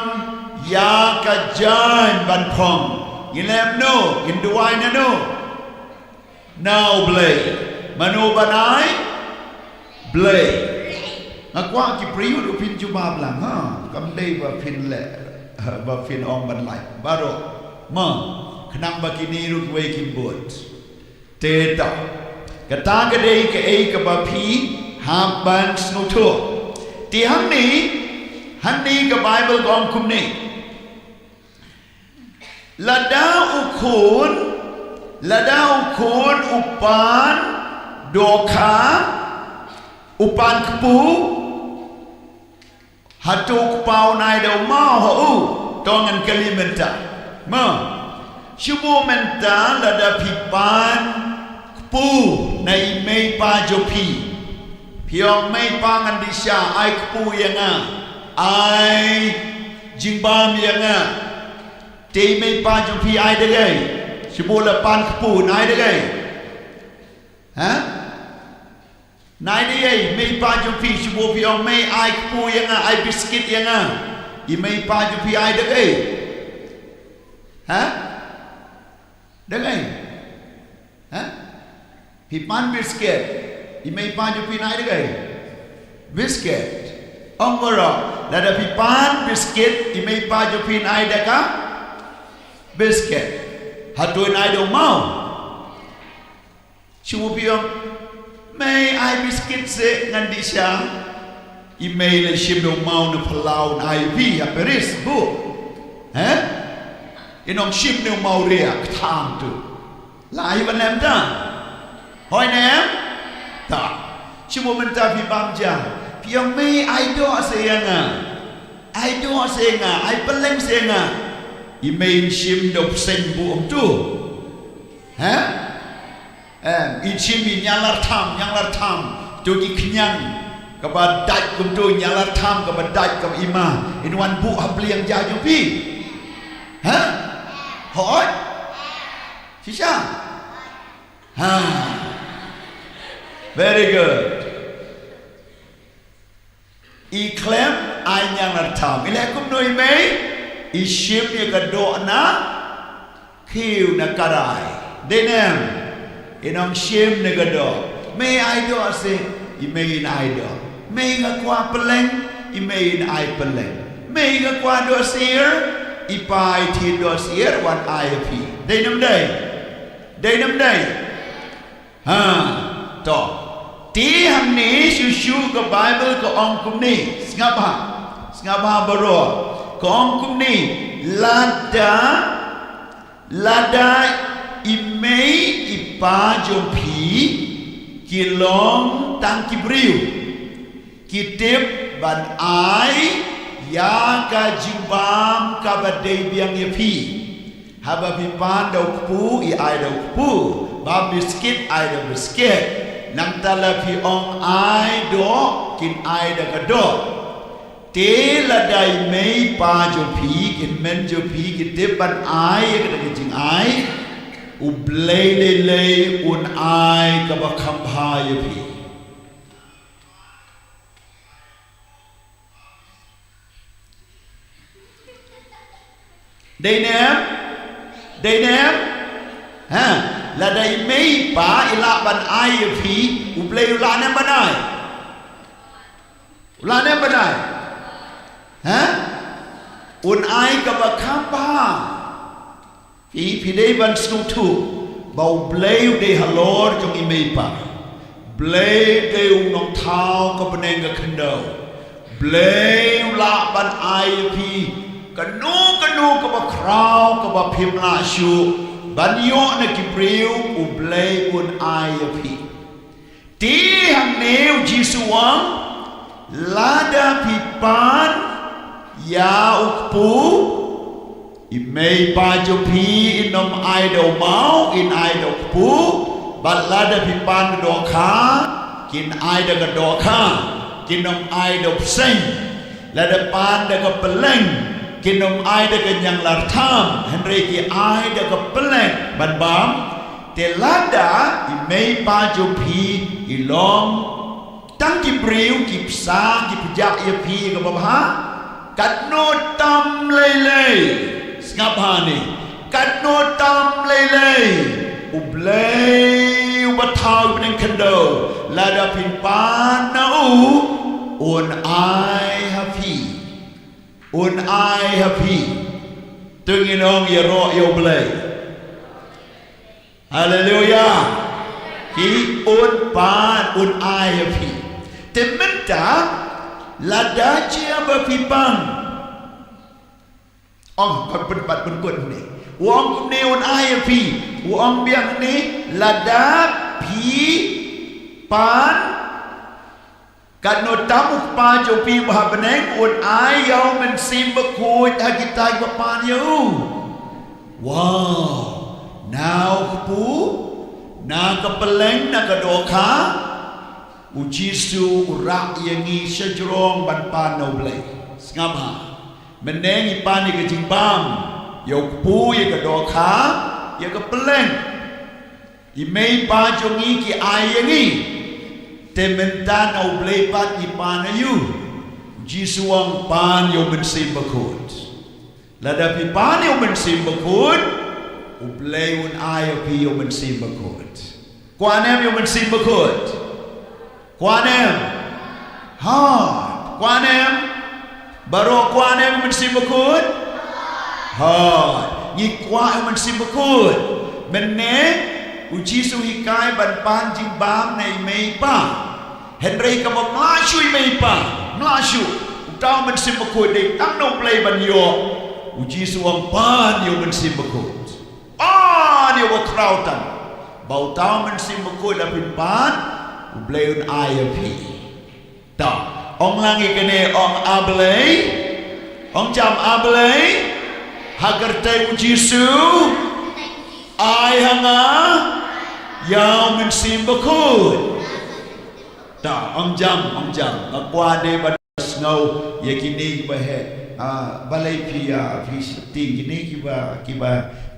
ïa ka jaiñ ban phong. Ngi leh kumno? Ngin duwai nano? Na U Blei. Mano ban ai? Blei. Nga kwah ki priewit ruh phin jubab lang, ha. Kam dei ba phin leh, ba phin ong ban lait baroh. Ma, khnang ba kine ruh kiwei kin bud. Te to, kata ka dei kaei kaba phi hap ban sngewthuh. Te hangne, hangne ka Baibl ka ong kumne. Lada u khun, lada u khun u pan dohkha, u pan kpu, hato u kpa un ai da u maw ha u? To ngan kylli mynta. Ma, shu buh mynta, lada phi pan kpu na i mei i pa jong phi. Phi ong, mei i pa, ngan dih sha, ai kpu ïa nga, ai jingbam ïa nga. Te i mei i pa jong phi ai da kaei? Shu buh la pan kpu, un ai da kaei? Ha? Nai da ei, mei pa jong phi, shu buh phi ong mei ai kpu ïa nga, ai biskit ïa nga. I mei pa jong phi ai da ei? Ha? Da ei? Ha? Phi pan biskit. I mei pa jong phi nai da ei? Biskit. Ong baroh, lada phi pan biskit, i mei pa jong phi nai da ka? Biskit. Hato nai da u maw? Shu buh phi ong mei ai biskit se ngan dih sha. I mei la shim da u maw na phyllaw, un ai phi ha Paris buh. He? In ong shim na u maw riak tham tu. Lai ban em ta. Hoi ne em? Ta. Shu buh mynta phi bam ja. Phi ong mei ai doh se ïa nga. Ai doh se nga, ai pylleng se nga. I mei in shim da u pseng buh ong tu. He? Em, in shim i ñianglar tham, ñianglar tham. To ki khñiang kaba dait kumto, ñianglar tham kaba dait kaba ima. In wan buh ha pliang ja jong phi. Ha? Hoi? Shisha? Ha. Very good. I khlem ai ñianglar tham. I leh kumno i mei? I shim ïa ka doh na khiew na karai. Dei ne em? In ong shim na ka doh. Mei ai doh se, i mei in ai doh. Mei nga kwah pylleng, i mei in ai pylleng. Mei nga kwah doh syier, i pa i thied doh syier wan ai ïa phi. Dei ne em dei? Dei ne em dei? Ha, to. Te hangne shuh shuh ka Baibl ka ong kumne. Sngap ha. Sngap ha baroh. Ka ong kumne. Lada, lada i mei i pa jong phi ki long tang ki briew, ki tip ban ai ïa ka jingbam kaba dei biang ïa phi. Haba phi pan da u kpu, i ai da u kpu. Bam biskit, ai da biskit. Nangta la phi ong ai doh, kin ai da ka doh. Te lada i mei pa jong phi, ki hynmen jong phi, ki tip ban ai ïa kata ka jingai, U Blei lei lei un ai kaba kham bha ïa phi. Dei ne em? Dei ne em? Ha? Lada i mei i pa i lah ban ai ïa phi, U Blei u lah ne em ban ai? U lah ne em ban ai? Ha? Un ai kaba kham bha. Phi, phi dei ban sngewthuh ba U Blei u dei halor jong i mei i pa. Blei u dei u nongthaw ka bneng ka khyndew. Blei u lah ban ai ïa phi kano kano kaba khraw kaba phim lah shuh ban ïoh na ki briew, U Blei un ai ïa phi. Te hangne U Jisu u ong, lada phi pan ïa u kpu, i mei i pa jong phi in ym ai da u maw, in ai da u kpu, bad lada phi pan da ka dohkha, kin ai da ka dohkha, kin ym ai da u bseiñ. Lada pan da ka pylleng, kin ym ai da ka ñianglar tham, hynrei ki ai da ka pylleng ban bam. Te lada i mei i pa jong phi i long tang ki briew, ki bsa, ki pjah ïa phi kaba bha, katno tam lei lei. Sngap ha ne. Katno tam lei lei. U Blei uba thaw ïa ka bneng khyndew, lada phin pan na u, un ai ha phi. Un ai ha phi. To ngin ong ïaroh ïa U Blei. Haleluya. Phi, un pan, un ai ha phi. Te mynta, lada jia ba phi pan. Ong, kan pynpat pynkut ne. U ong kumne, un ai ha phi. U ong biang ne, lada phi pan, katno tam u Kpa jong phi uba ha bneng un ai ïa u Mynsiem Bakhuid ha kita kiba pan ïa u. Wow. Na u kpu, na ka pylleng, na ka dohkha, U Jisu u rah ïa ngi shajrong ban pan na U Blei. Sngap ha. Mynne ngi pan ïa ka jingbam, ïa u kpu, ïa ka dohkha, ïa ka pylleng. I mei i pa jong ngi ki ai ïa ngi. Te mynta na U Blei pat ngi pan ïa u. U Jisu u ong pan ïa u Mynsiem Bakhuid. Lada phi pan ïa u Mynsiem Bakhuid, U Blei un ai ïa phi ïa u Mynsiem Bakhuid. Kwah ne em ïa u Mynsiem Bakhuid? Kwah ne em? Ha, kwah ne em? Baroh kwah ne em ïa u Mynsiem Bakhuid? Ha, ngi kwah ïa u Mynsiem Bakhuid. Mynne, u Jisu u hikai ban pan jingbam na i mei i pa. Hynrei kaba mlahshuh i mei i pa, mlahshuh. Uta u Mynsiem Bakhuid dei tang na U Blei ban ïoh. U Jisu u ong pan ïa u Mynsiem Bakhuid. Pan ïa u bakhraw tang. Ba uta u Mynsiem Bakhuid lada phin pan, U Blei un ai ïa phi. To, ong lang ïa kane, ong A Blei. Ong jam A Blei. Ha kyrteng u Jisu. Ai ha nga ïa u Mynsiem Bakhuid. To, ong jam, ong jam. Nga kwah de ban sngew ïa kine kiba heh. Ah, balei phi, ah, phi sheptieng kine kiba, kiba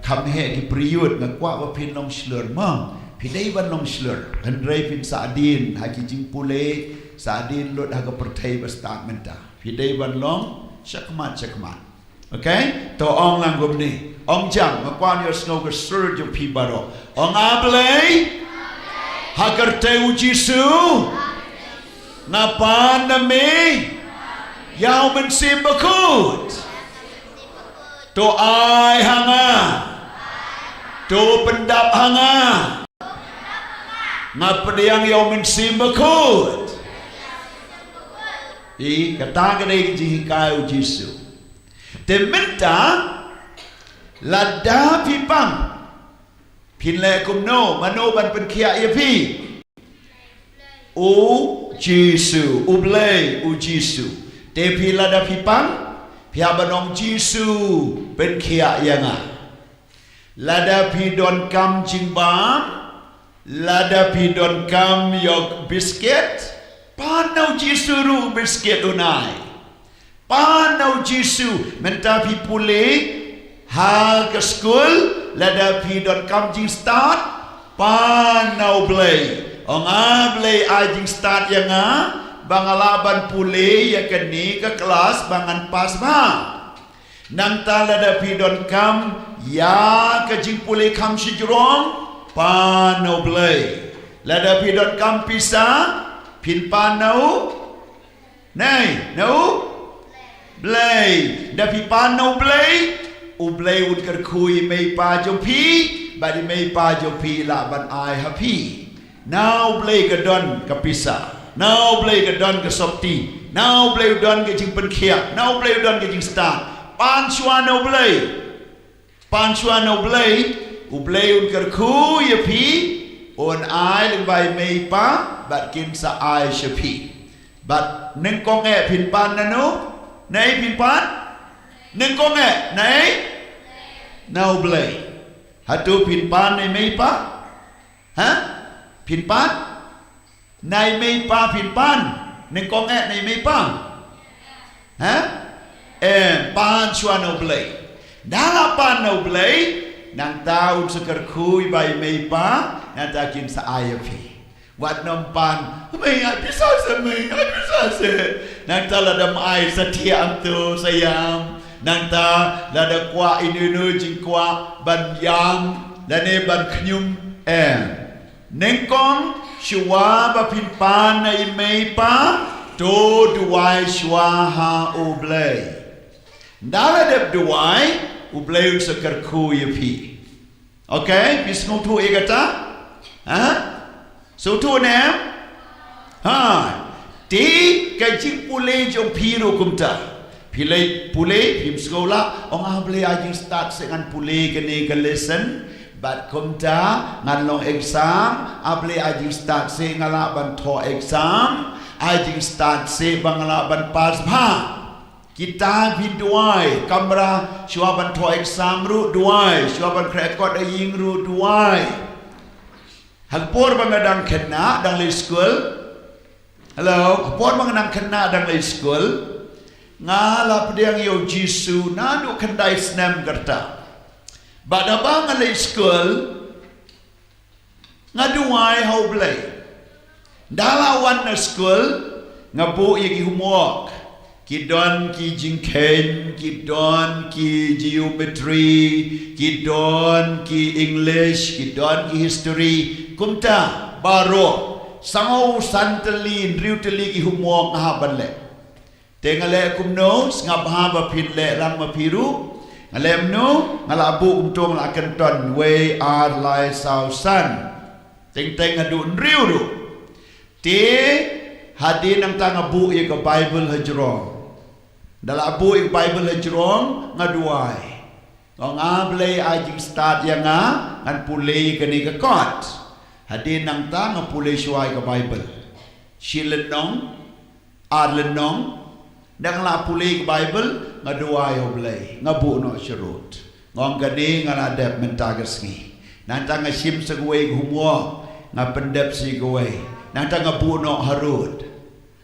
kham heh ki period, nga kwah ba phin long shlur mo. Phi dei ban long shlur. Hynrei phin sa dien ha ki jingpule, sa dien lut ha ka pyrthei ba stad mynta. Phi dei ban long shakhmat shakhmat. Okay? To ong lang kumne. Ong jam, nga kwah ïohsngew ka sur jong phi baroh. Ong A Blei. Ha kyrteng u Jisu. Nga pan na me ïa u Mynsiem Bakhuid. To ai ha nga. To pyndap ha nga. Nga pdiang ïa u Mynsiem Bakhuid. I, kata ka dei ka jinghikai u Jisu. Te mynta, lada phi pang, phin leh kumno, mano ban pynkhiah ïa phi? U Jisu, U Blei, u Jisu. Te phi lada phi pang, phi hap ban ong Jisu, pynkhiah ïa nga. Lada phi donkam jingbam, lada phi donkam ïa u biscuit, pan na u Jisu ruh u biscuit un ai. Pan na u Jisu, mynta phi pule ha ka skul, lada phi donkam jingstad, pan na U Blei. Ong A Blei ai jingstad ïa nga, ba nga lah ban pule ïa kane ka klas ba ngan pass bha. Nangta lada phi donkam ïa ka jingpule kham shajrong, pan na U Blei. Lada phi donkam pisa, phin pan na u Nei, na U Blei. Da phi pan na U Blei, U Blei un kyrkhu ïa i mei i pa jong phi, bad i mei i pa jong phi lah ban ai ha phi. Na U Blei ka don ka pisa. Na U Blei ka don ka sopti. Na U Blei u don ka jingpynkhiah. Na U Blei u don ka jingstad. Pan shuwa na U Blei. Pan shuwa na U Blei, U Blei un kyrkhu ïa phi, un ai lyngba i mei i pa, bad kin sa ai sha phi. Bad nyngkong eh phin pan na no, na ei phin pan, nyngkong eh, na ei, na U Blei. Hato phin pan na i mei i pa? Ha? Phin pan? Na i mei i pa phin pan. Nyngkong eh na i mei i pa. Ha? Eh, pan shuwa na U Blei. Da la pan na U Blei, nangta un sa kyrkhu ïa i mei i pa, nangta kin sa ai ïa phi. Wat nym pan, mei ai pisa seh, mei ai pisa seh. Nangta lada ym ai sa thiah hangto sa ïam. Nangta lada kwah ino ino jingkwah ban ïam, lane ban khñium, eh. Nyngkong shuwa ba phin pan na i mei i pa, to duwai shuwa ha U Blei. Nda la dep duwai, U Blei un sa kyrkhu ïa phi. Okay, phi sngewthuh ïa kata? Ha? Sngewthuh ne em? Ha. Te ka jingpule jong phi ruh kumta. Phi leit pule, phim sngew lah, ong A Blei ai jingstad seh ngan pule kane ka lesson. Bad kumta ngan long exam, A Blei ai jingstad seh nga lah ban thoh exam, ai jingstad seh ba nga lah ban pass bha. Kita phi duwai, kamra shuwa ban thoh exam ruh duwai, shuwa ban khreh kot ha ïing ruh duwai. Ha ka por ba nga dang khynnah, dang leit skul. Hello, ha ka por ba nga dang khynnah, dang leit skul. Nga la pdiang ïa u Jisu naduh khyndai snem ka rta. Bad haba nga leit skul, nga duwai ha U Blei. Nda la wan na skul, nga buh ïa ki homework. Ki don ki jingkheiñ, ki don ki geometry, ki don ki English, ki don ki history. Kumta, baroh, saw san tylli, hynriew tylli ki homework nga hap ban leh. Te nga leh kumno, sngap bha ba phin leh lang ma phi ruh. Nga leh kumno, nga la buh kumto, nga la kynton, wei, ar, lai, saw, san. Teng teng haduh hynriew ruh. Te hadien nangta nga buh ïa ka Bible hajrong. Da la buh ïa ka Bible hajrong, nga duwai. Nga ong, A Blei, ai jingstad ïa nga, ngan pule ïa kane ka kot. Hadien nangta nga pule shuwa ïa ka Bible. Shi lynnong, ar lynnong, da nga la pule ïa ka Bible, nga duwai ïa U Blei, nga buh noh sharud. Nga ong, kane nga la dep mynta ka sngi. Nangta nga shim sa kawei ka homework, nga pyndep sa kawei. Nangta nga buh noh harud.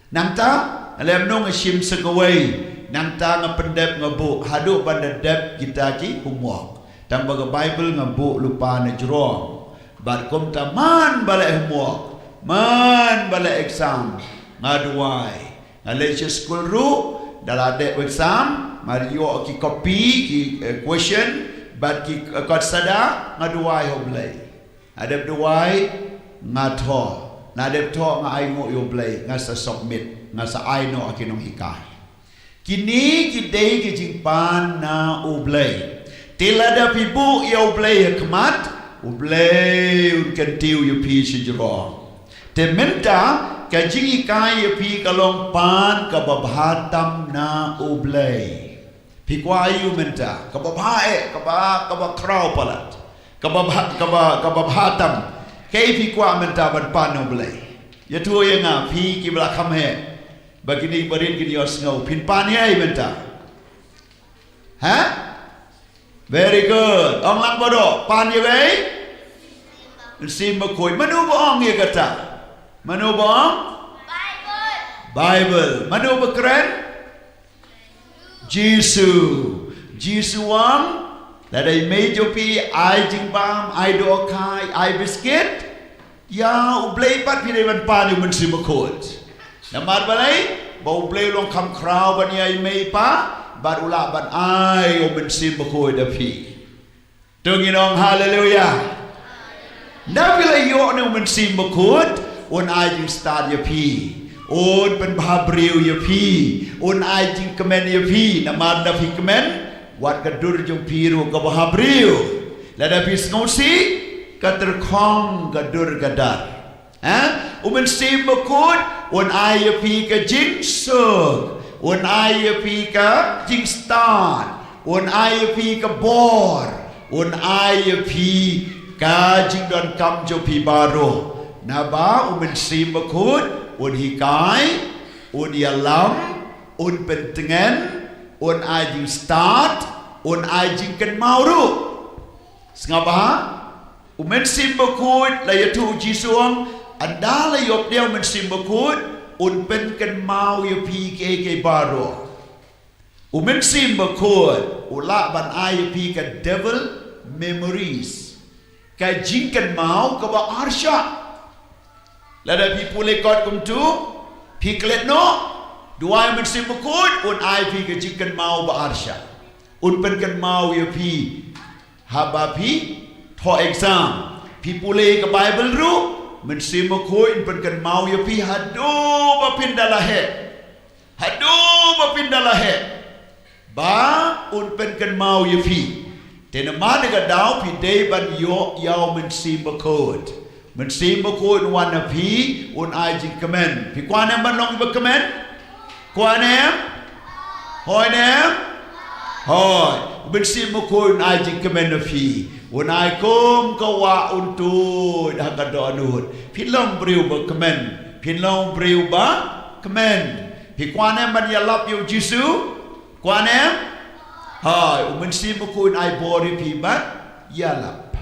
Nangta, nga leh kumno, nga shim sa kawei. Nangta nga pyndep, nga buh, haduh ban da dep kita ki homework. Tang ba ka Bible nga buh lypa na jrong. Bad kumta man ba leh homework, man ba leh exam, nga duwai. Nga leit sha skul ruh, da la dep exam, nga ïoh ki copy, ki, eh, question, bad ki, eh, kot sada, nga duwai ha U Blei. Nga dep duwai, nga thoh. Nga dep thoh, nga ainguh ïa U Blei, nga sa submit, nga sa ai noh ha ki nonghikai. Kine ki dei ki jingpan na U Blei. Te lada phi buh ïa U Blei ha khmat, U Blei un kyntiew ïa phi shajrong. Te mynta, ka jinghikai ïa phi ka long pan kaba bha tam na U Blei. Phi kwah aïu mynta, kaba bha eh, kaba, kaba khraw palat. Kaba bha, kaba, kaba bha tam. Kaei phi kwah mynta ban pan na U Blei. Ïathuh ïa nga, phi kiba la kham heh. Ba kine barit kin ïohsngew, phin pan ïa ei mynta? Ha? Very good. Ong lang baroh, pan ïa ei? Mynsiem Bakhuid. Mano ba ong ïa kata? Mano ba ong? Bible. Mano ba kren? Jisu. Jisu ong, lada i mei jong phi ai jingbam, ai dohkha, ai biskit, ïa U Blei pat phi dei ban pan ïa U Mynsiem Bakhuid. Namar balei? Ba U Blei u long kham khraw ban ïa i mei i pa, bad u lah ban ai U Mynsiem Bakhuid da phi. To ngin ong haleluya. Nda phi la ïoh ïa U Mynsiem Bakhuid, un ai jingstad ïa phi, un pynbha briew ïa phi, un ai jingkmen ïa phi, namar da phi kmen, wat ka dur jong phi ruh ka bha briew. Lada phi sngewsih, ka tyrkhong ka dur ka dar. Ha? U Mynsiem Bakhuid, un ai ïa phi ka jingsuk, un ai ïa phi ka jingstad, un ai ïa phi ka bor, un ai ïa phi ka jingdonkam jong phi baroh. Naba U Mynsiem Bakhuid, un hikai, un ïalam, un pyntngen, un ai jingstad, un ai jingkynmaw ruh. Sngap bha? U Mynsiem Bakhuid, la ïathuh u Jisu ong, ynda la ïoh pdiang U Mynsiem Bakhuid, un pynkynmaw ïa phi kiei kiei baroh. U Mynsiem Bakhuid, u lah ban ai ïa phi ka double memories. Ka jingkynmaw kaba arshah. Lada phi pule kot kumto, phi klet noh, duwai U Mynsiem Bakhuid, un ai phi ka jingkynmaw ba arshah. Un pynkynmaw ïa phi, haba phi thoh exam. Phi pule ka Bible ruh, U Mynsiem Bakhuid un pynkynmaw ïa phi haduh ba phin da la heh. Haduh ba phin da la heh. Ba un pynkynmaw ïa phi. Te namar kata ka daw phi dei ban ïoh ïa U Mynsiem Bakhuid. Mynsiem Bakhuid un wan ha phi, un ai jingkmen. Phi kwah ne em ban long ba kmen? Kwah ne em? Hooid ne em? Hooid. U Mynsiem Bakhuid un ai jingkmen ha phi. Un ai kum ka wah, un tuid ha ka dohnud. Phin long briew ba kmen. Phin long briew ba kmen. Phi kwah ne em ban ïalap ïa u Jisu? Kwah ne em? Hooid, U Mynsiem Bakhuid un ai bor ïa phi ban ïalap.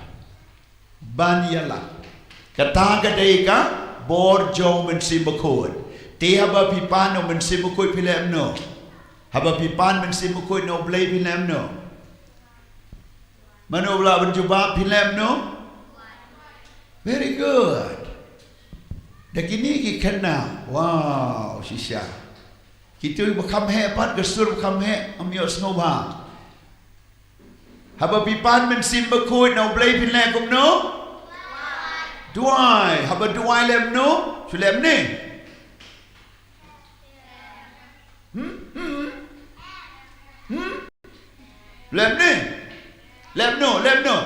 Ban ïalap. Kata ka dei ka bor jong U Mynsiem Bakhuid. Te haba phi pan U Mynsiem Bakhuid phi leh kumno? Haba phi pan Mynsiem Bakhuid na U Blei phi leh kumno? Mano ba lah ban jubab, phi leh kumno? Very good. Da kine ki khynnah, wow, shisha. Kito ba kham heh pat, ka sur ba kham heh, ym ïohsngew bha. Haba phi pan Mynsiem Bakhuid na U Blei phin leh kumno? Duwai. Haba duwai leh kumno? Shu leh kumne? Hmm? Hmm? Hmm? Leh kumne? Leh kumno? Leh kumno?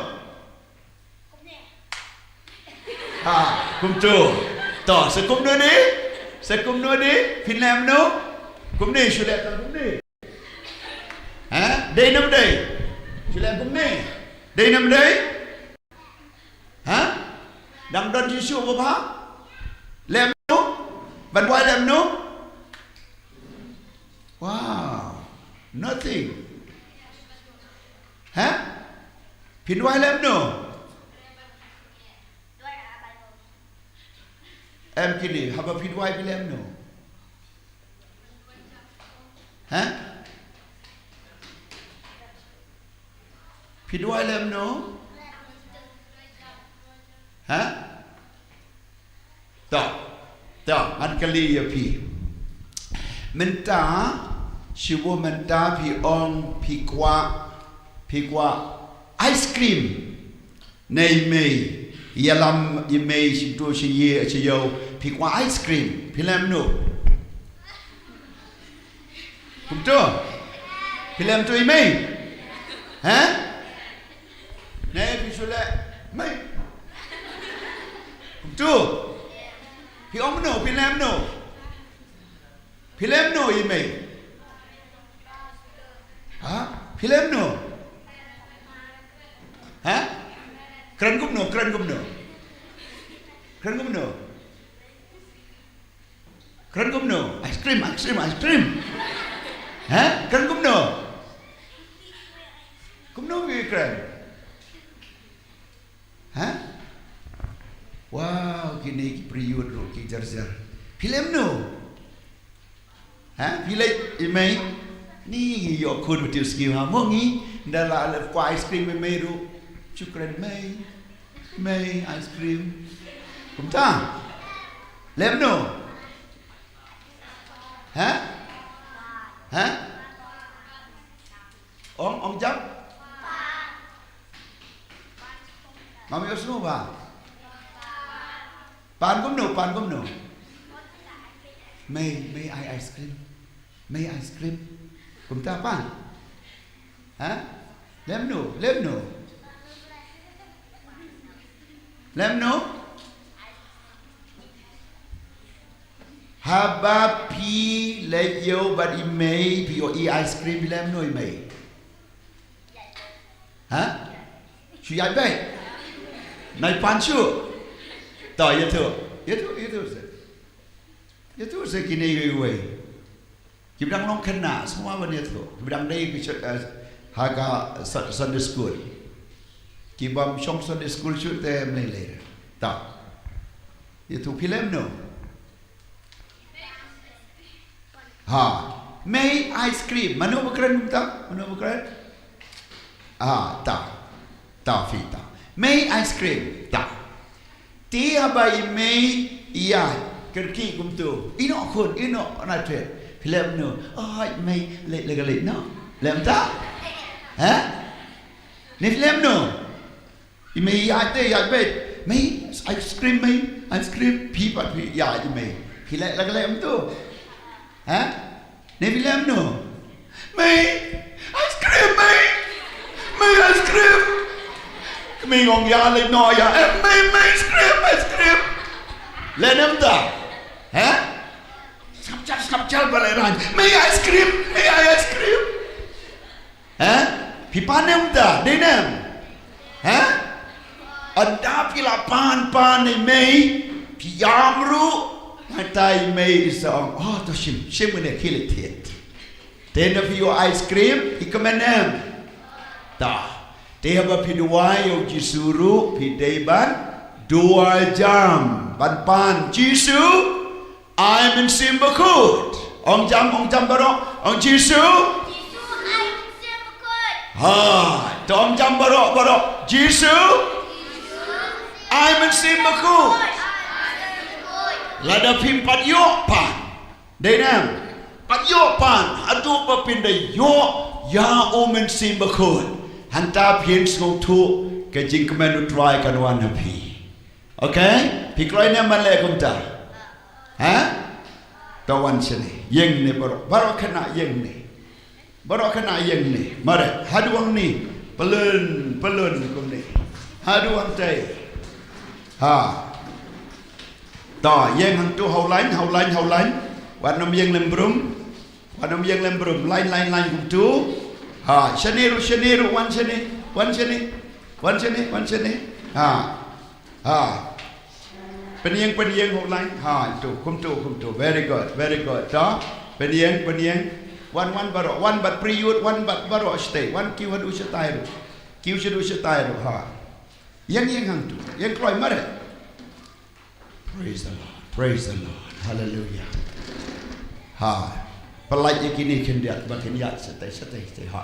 Ha, kumto. To, sa kumno ne? Sa kumno ne? Phin leh kumno? Kumne, shu leh tang kumne. Ha? Dei ne ym dei? Shu leh kumne. Dei ne ym dei? Ha? Dang don Jisu ba bha? Leh kumno? Ban duwai leh kumno? Wow. Nothing. Ha? Phin duwai leh kumno? Em kine, haba phi duwai phi leh kumno? Ha? Phi duwai leh kumno? Ha? To, to, ngan kylli ïa phi. Mynta, shu mynta phi ong phi kwah, phi kwah ice cream. Nei mei, ïalam i mei shim tu shi ye shi yo, phi kwah ice cream, phi leh kumno? Kumto? Phi leh kumto i mei? Ha? Nei phi shu leh mei. Kumto? Phi ong kumno, phi leh kumno? Phi leh kumno i mei? Ha? Phi leh kumno? Ha? Kren kumno, kren kumno? Kren kumno? Kren kumno? Ice cream, ice cream, ice cream. Ha? Kren kumno? Kumno phi kren? Ha? Wow, kine ki briew ruh ki jar jar. Phi leh kumno? Ha? Phi leh i mei? Ni ngi ïoh khun ba tip skim ha mo ngi. Nda la leh kwah ice cream i mei ruh. Shu kren mei. Mei ice cream. Kumta. Leh kumno? Ha? Ha? Ong, ong jam? Ngam ïohsngew ba? Pan kumno, pan kumno? Mei, mei ai ice cream. Mei ice cream. Kumta pan. Ha? Leh kumno, leh kumno? Leh kumno? Haba phi leit ïew bad i mei, phi ïoh i ice cream, phi leh kumno i mei? Ha? Shu ïaid beit. Nai pan shu. To, ïathuh. Ïathuh, ïathuh se. Ïathuh se kine iwei iwei. Kiba dang long khynnah, sngewbha ban ïathuh. Kiba dang dei ki shu, eh, ha ka Sun-, Sunday school. Ki bym shong Sunday school shuh te ym lei lei. To. Ïathuh phi leh kumno? Ha. Mei ice cream. Mano ba kren kumta? Mano ba kren? Ah, ta. Ta phi ta. Mei ice cream. Ta. Te haba i mei ïaid, kyrkieh kumto. Ïehnoh khun, ïehnoh na tret. Phi leh kumno? Ai mei, leit leit leit noh. Leh kumta? Ha? Ne phi leh kumno? I mei ïaid te ïaid beit. Mei, ice cream mei, ice cream. Phi pat phi ïaid i mei. Phi leh la ka leh kumto. Ha? Ne phi leh kumno? Mei, ice cream mei. Mei, ice cream. Ka mei ngong ïa leit noh ïa. Eh, mei, mei, ice cream, ice cream. Leh ne em ta? Ha? Skap jal, skap jal ba leh rang. Mei, ice cream, mei, ice cream. Ha? Phi pan ne em ta? Dei ne em? Ha? Ynda phi la pan pan i mei, phi ïam ruh, hangta i mei i sa ong, oh, to shim, shim kane khie leit thied. Te ynda phi ïoh ice cream, phi kmen ne em? Ta. Te haba phi duwai ïa u Jisu ruh, phi dei ban duwai jam, ban pan, Jisu, ai Mynsiem Bakhuid. Ong jam, ong jam baroh. Ong Jisu. Jisu ai Mynsiem Bakhuid. Ha, to ong jam baroh, baroh. Jisu. Jisu ai Mynsiem Bakhuid. Ai Mynsiem Bakhuid. Lada phim pat ïoh pan, dei ne em? Pat ïoh pan haduh ba phin da ïoh ïa U Mynsiem Bakhuid. Hangta phin sngewthuh ka jingkmen U Trai kan wan ha phi. Okay? Phi kloi ne em ban leh kumta? Ha? To wan shane. Ïeng ne baroh. Baroh khynnah ïeng ne. Baroh khynnah ïeng ne. Mare, haduh hangne. Pylun, pylun kumne. Haduh hangtai. Ha. To, ïeng hangtu, ha u lain, ha u lain, ha u lain. Wat nym ïeng lem brum. Wat nym ïeng lem brum. Lain, lain, lain kumtu. Ha, shane ruh, shane ruh, wan shane. Wan shane. Wan shane, wan shane. Ha. Ha. Pynïeng, pynïeng, ha u lain. Ha, tu, kumtu, kumtu. Very good, very good. To. Pynïeng, pynïeng. Wan, wan baroh, wan bad Priut, wan bad baroh shatai. Wan kiew haduh shatai ruh. Kiew shaduh shatai ruh. Ha. Ïeng, ïeng hangtu. Ïeng kloi, mare. Praise the Lord. Praise the Lord. Hallelujah. Ha. Pynlait ïa kine khyndiat ba kin ïaid shatai, shatai, shatai. Ha.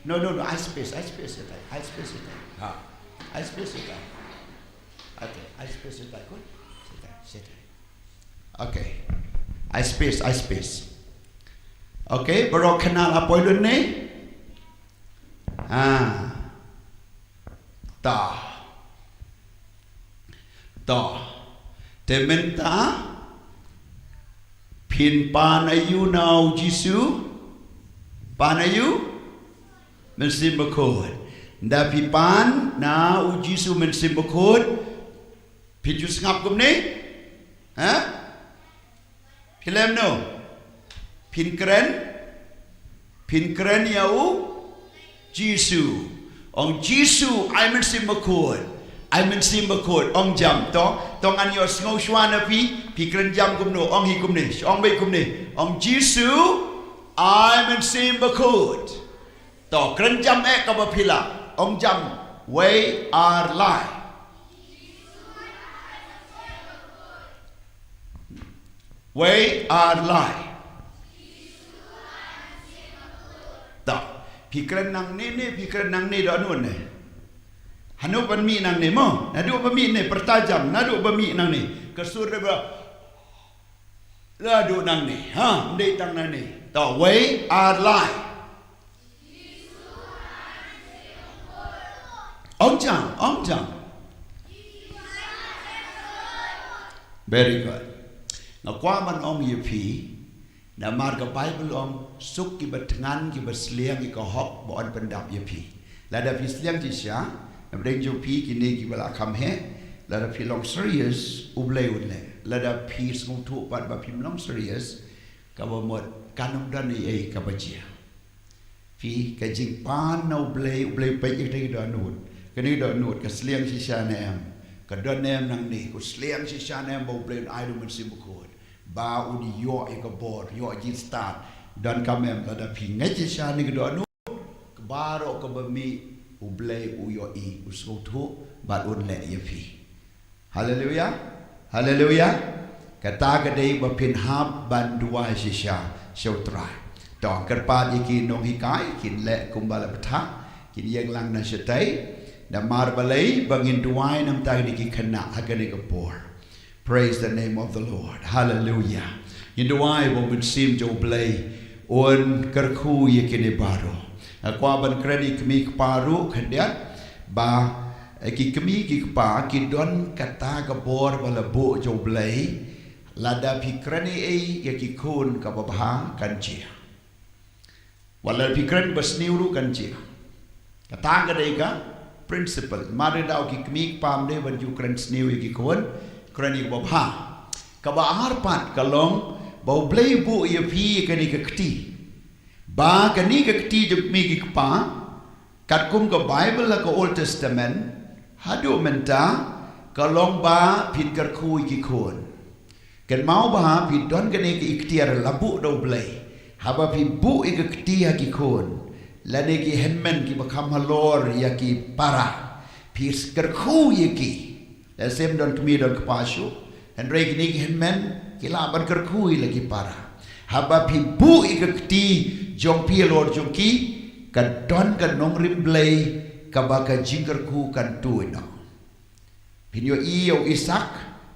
No, no, no. Ai space, ai space shatai. Ai space shatai. Ha. Ai space shatai. Okay, ai space shatai, kun. Shatai, shatai. Okay. Ai space, ai space. Okay, baroh khynnah la poi lut ne? Ha. Ta. Ta. Te mynta phin pan aïu na U Jisu? Pan aïu? Mynsiem Bakhuid. Nda phi pan na U Jisu Mynsiem Bakhuid, phin ju sngap kumne? Ha? Phi leh kumno? Phin kren? Phin kren ïa U Jisu. Ong Jisu, ai Mynsiem Bakhuid. Ai Mynsiem Bakhuid. Ong jam to. To ngan ïohsngew shuwa na phi. Phi kren jam kumno? Ong hi kumne. Ong beit kumne. Ong Jisu, ai Mynsiem Bakhuid. To, kren jam eh kaba phi lah. Ong jam, wei ar lai. Wei ar lai. To, phi kren nangne ne, phi kren nangne da nun ne. Hano ban mih nangne mo, naduh ba mih ne, pyrta jam, naduh ba mih nangne. Ka sur da ba, naduh nangne, ha, ndei tang nangne. To, wei ar lai. Ong jam, ong jam. Very good. Nga kwah ban ong ïa phi, namar ka Bible ong suk kiba thngan kiba sliang ïa ka hok ba yn pyndap ïa phi. Lada phi sliang shisha, na pdeng jong phi kine kiba la kham heh, lada phi long serious, U Blei un leh. Lada phi sngewthuh pat ba phim long serious, kaba mut kan ym don ei ei kaba jia. Phi, ka jingpan na U Blei, U Blei peit ïa kane ka dohnud. Kane ka dohnud, ka sliang shisha ne em? Ka don ne em nangne, ka sliang shisha ne em ba U Blei un ai da U Mynsiem Bakhuid? Ba un ïoh ïa ka bor, ïoh jingstad. Donkam em, lada phi ngeit shisha ne ka dohnud, ka baroh kaba mih U Blei u ïohi, u sngewthuh, bad un leh ïa phi. Haleluya. Haleluya. Kata ka dei ba phin hap ban duwai shisha sha U Trai. To, kyrpad ïa ki nonghikai, kin leh kumba la bthah, kin ïeng lang na shatei. Namar balei? Ba ngin duwai na bynta kine ki khynnah ha kane ka por. Praise the name of the Lord. Haleluya. Ngin duwai ba U Mynsiem jong U Blei un kyrkhu ïa kine baroh. Nga kwah ban kren ïa ki kmie ki kpa ruh khyndiat, ba, eh, ki kmie ki kpa ki don kata ka bor ba la buh jong U Blei, lada phi kren ei ei ïa ki khun kaba bha kan jia. Wat la phi kren ba sniew ruh kan jia. Kata ka dei ka principle. Mar ïa daw ki kmie ki kpa ym dei ban ju kren sniew ïa ki khun, kren ïa kaba bha. Kaba ar pat ka long ba U Blei u buh ïa phi ïa kane ka kti. Ba kane ka kti jong ki kmie ki kpa, katkum ka Bible ha ka Old Testament, haduh mynta, ka long ba phin kyrkhu ïa ki khun. Kynmaw ba phi don kane ka iktiar la buh da U Blei. Haba phi buh ïa ka kti ha ki khun, lane ki hynmen kiba kham halor ïa ki para, phi kyrkhu ïa ki. Lehse ym don kmie don kpa shuh, hynrei kine ki hynmen ki lah ban kyrkhu ïa la ki para. Haba phi buh ïa ka kti jong phi halor jong ki, ka don ka nongrim Blei kaba ka jingkyrkhu kan tuid noh. Phin ïohi ïa u Isak,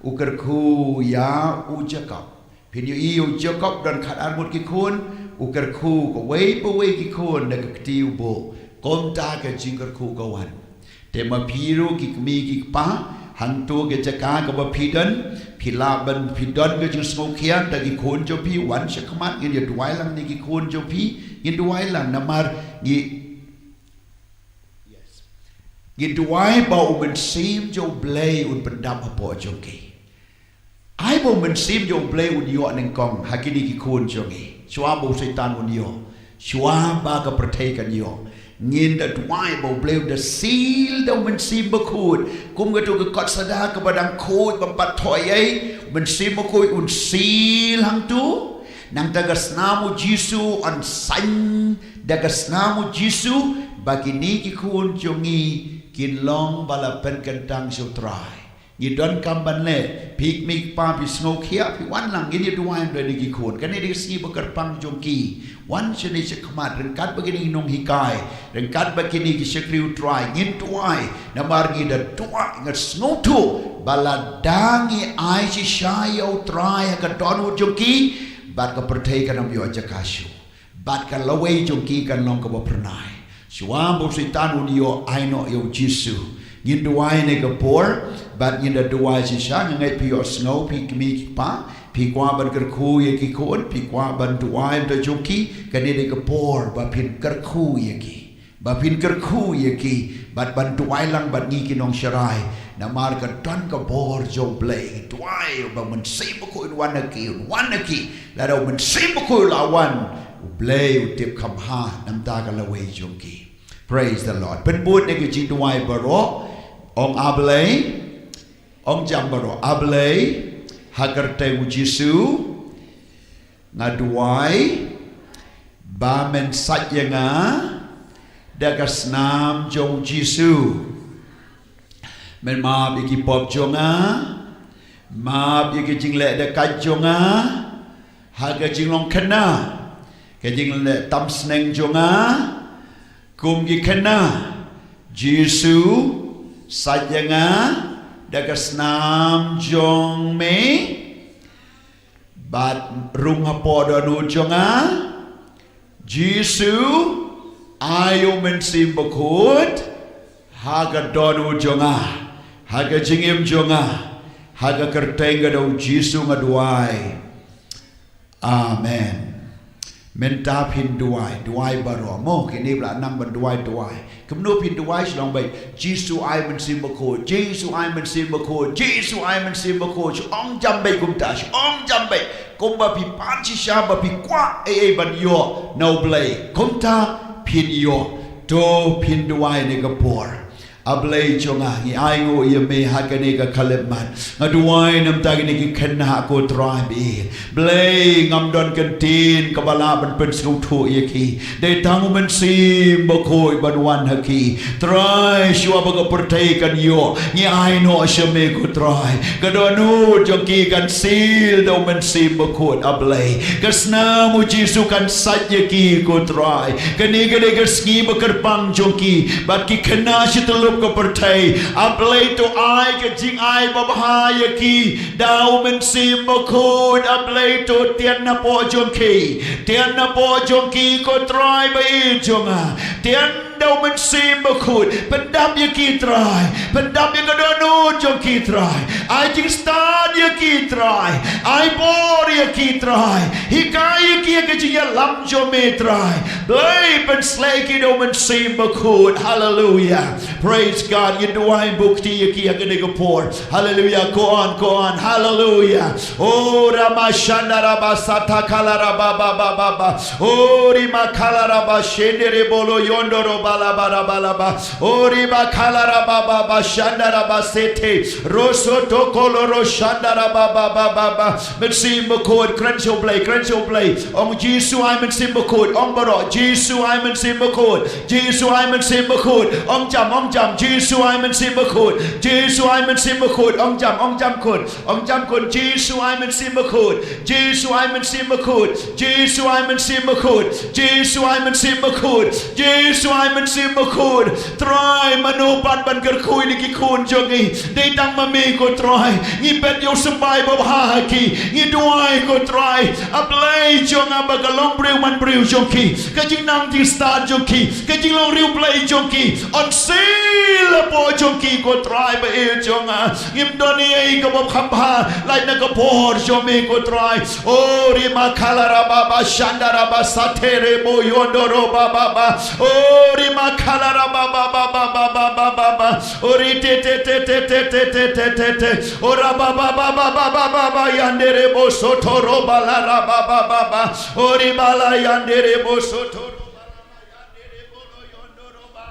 U kyrkhu ïa u Jakob. Phin ïohi ïa u Jakob don khatar ngut ki khun, u kyrkhu kawei pa kawei ki khun da ka kti u buh. Kumta ka jingkyrkhu ka wan. Te ma phi ruh ki kmie ki kpa, hangto ka jaka kaba phi don, phi lah ban phi don ka jingsngewkhia, da ki khun jong phi wan sha khmat, ngin ïa duwai lang ïa ki khun jong phi, ngin duwai lang namar ngi Yes. Ngi duwai ba u Mynsiem jong U Blei un pyndap hapoh jong ki. Ai ba u Mynsiem jong U Blei un ïoh nyngkong ha kine ki khun jong ngi. Shuwa ba u Soitan un ïoh. Shuwa ba ka pyrthei kan ïoh. Ngin da duwai ba U Blei un da seal da u Mynsiem Bakhuid. Kum kato ka kot sada kaba dang khuid bym pat thoh ei. U Mynsiem Bakhuid un seal hangto. Nangta ka snam u Jisu un sign da ka snam u Jisu, ba kine ki khun jong ngi kin long ba la pynkyntang sha U Trai. Ngi donkam ban leh, phi kmie kpa phi sngewkhia, phi wan lang, ngin ïa duwai ïa kine ki khun. Kane dei ka sngi ba kyrpang jong ki. Wan shane sha khmat, ryngkat bad kine ki nonghikai, ryngkat bad kine ki shakri U Trai, ngin duwai, namar ngi da duwai, ngi sngewthuh ba lada ngi ai shisha ïa U Trai ha ka dohnud jong ki, bad ka pyrthei kan ym ïoh jaka shuh. Bad ka lawei jong ki kan long kaba phyrnai. Shuwa ba u Soitan un ïoh, ai noh ïa u Jisu. Ngin duwai ha kane ka por, bad ngin da duwai shisha, nga ngeit phi ïohsngew, phi kmie ki kpa, phi kwah ban kyrkhu ïa ki khun, phi kwah ban duwai hangta jong ki, kane dei ka por ba phin kyrkhu ïa ki. Ba phin kyrkhu ïa ki, bad ban duwai lang bad ngi ki nongsharai. Namar ka don ka bor jong U Blei, duwai ba u Mynsiem Bakhuid un wan ha ki, un wan ha ki. Lada u Mynsiem Bakhuid u la wan, U Blei u tip kham bha namar ka lawei jong ki. Praise the Lord. Pynbud na ka jingduwai baroh, ong A Blei, ong jam baroh, A Blei, ha ka kyrteng u Jisu, nga duwai, ba men sait ïa nga, da ka snam jong u Jisu. Men map ïa ki pop jong nga, map ïa ki jingleh dakait jong nga, ha ka jinglong khynnah, ka jingleh tam sneng jong nga, kum ki khynnah, Jisu, sait ïa nga, da ka snam jong me, bad rung hapoh dohnud jong nga, Jisu, ai u Mynsiem Bakhuid, ha ka dohnud jong nga, ha ka jingim jong nga, ha ka kyrteng ka da u Jisu nga duwai. Amen. Mynta phin duwai, duwai baroh. Mo, kine ba la nang ban duwai, duwai. Kumno phin duwai sha long beit. Jisu ai Mynsiem Bakhuid, Jisu ai Mynsiem Bakhuid, Jisu ai Mynsiem Bakhuid. Shu ong jam beit kumta, shu ong jam beit. Kumba phi pan shisha ba phi kwah ei ei ban ïoh na U Blei. Kumta phin ïoh. To phin duwai ha kane ka por. A Blei jong nga, ngi ai nguh ïa me ha kane ka khyllipmat. Nga duwai namar kine ki khynnah ko Trai baieit. Blei ngam don kyntien kaba lah ban pynsngewthuh ïa ki. Dei tang u Mynsiem Bakhuid ban wan ha ki. Trai shuwa ba ka pyrthei kan ïoh. Ngi ai noh sha me ko Trai. Ka dohnud jong ki kan seal da u Mynsiem Bakhuid A Blei. Ka snam u Jisu kan sait ïa ki ko Trai. Kane ka dei ka sngi ba kyrpang jong ki. Bad ki khynnah shi tyllup ka pyrthei. A Blei to ai ka jingai babha ïa ki. Da u Mynsiem Bakhuid A Blei to tian napoh jong ki. Tian napoh jong ki ko Trai baieit jong nga. Tian da u Mynsiem Bakhuid. Pyndap ïa ki Trai. Pyndap ïa ka dohnud jong ki Trai. Ai jingstad ïa ki Trai. Ai bor ïa ki Trai. Hikai ïa ki ïa ka jingïalam jong me Trai. Blei pynshlei ïa ki da u Mynsiem Bakhuid. Hallelujah. Praise God. Ngin duwai bukti ïa ki ha kane ka por. Hallelujah. Go on, go on. Hallelujah. Oh, Ramashanda Rabasata Kala Rababa. Oh, Rimakala Rabashende Rebolo Yondoro Balabarabalaba. Oh, Ribakala Rababa Shanda Rabasete. Roso Tokolo Roshanda Rababa. Mynsiem Bakhuid, kren sha u Blei, kren sha u Blei. Ong Jisu ai Mynsiem Bakhuid, ong baroh, Jisu ai Mynsiem Bakhuid. Jisu ai Mynsiem Bakhuid. Ong jam, ong jam, Jisu ai Mynsiem Bakhuid. Jisu ai Mynsiem Bakhuid. Ong jam, ong jam khun. Ong jam khun, Jisu ai Mynsiem Bakhuid. Jisu ai Mynsiem Bakhuid. Jisu ai Mynsiem Bakhuid. Jisu ai Mynsiem Bakhuid. Jisu ai Mynsiem Bakhuid, Trai, mano pat ban kyrkhu ïa ki khun jong ngi? Dei tang ma me ko Trai. Ngi peit ïa u symbai babha ha ki. Ngi duwai ko Trai, A Blei jong nga, ba ka longbriew manbriew jong ki, ka jingnang jingstad jong ki, ka jinglong riewblei jong ki, yn seal hapoh jong ki ko Trai ba ïeit jong nga. Ngim don ei ei kaba kham bha lait na ka bor jong me ko Trai. O rima kala raba ba shanda raba satere bo yondoro ba ba ba. O rima kala raba ba ba ba ba ba ba ba ba. O ri te te te te te te te te te te. O raba ba ba ba ba ba ba ba ba yandere bo sotoro ba la raba ba ba ba. O ri ba la yandere bo sotoro ba la ma yandere bo lo yondoro ba.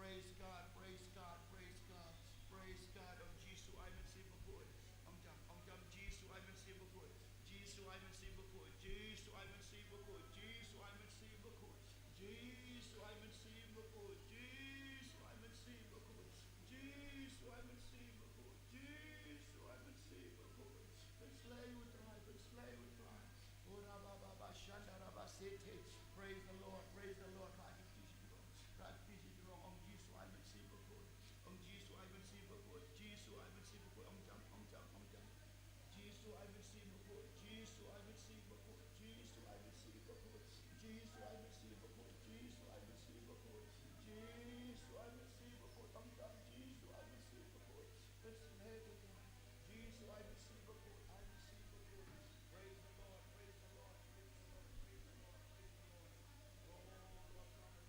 Praise God, praise God, praise God, praise God. Ong Jisu ai mynsiem bakhuid. Ong jam, ong jam, Jisu ai mynsiem bakhuid. Jisu ai mynsiem bakhuid. Jisu ai mynsiem bakhuid. Jisu ai mynsiem bakhuid. Jisu ai mynsiem bakhuid. Jisu ai mynsiem bakhuid. Jisu ai mynsiem bakhuid. Jisu ai mynsiem bakhuid. Pynslei u Trai, pynslei u Trai. Ora ba ba ba shanda ra ba sete. Praise the Lord, praise the Lord. Haba phi tip shijrong, haba phi tip shijrong, ong Jisu ai mynsiem bakhuid. Ong Jisu ai mynsiem bakhuid. Jisu ai mynsiem bakhuid. Ong jam, ong jam, ong jam. Jisu ai mynsiem bakhuid. Jisu ai mynsiem bakhuid. Jisu ai mynsiem bakhuid. Jisu ai mynsiem bakhuid. Jisu ai mynsiem bakhuid. Jisu ai mynsiem bakhuid. Ong jam, Jisu ai mynsiem bakhuid. Pynslei u Trai. Jisu ai mynsiem bakhuid. Ai mynsiem bakhuid. Praise the Lord. Praise the Lord. Praise the Lord. Praise the Lord. Praise the Lord. Oh, Lord God Almighty.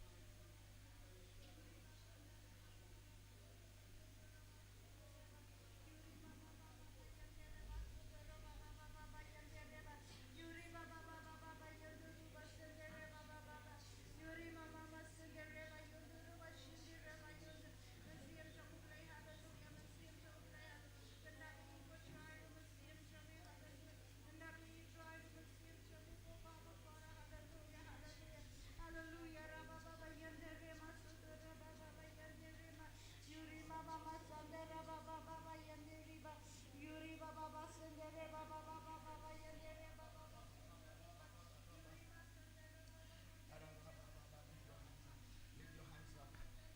Lift your hands up.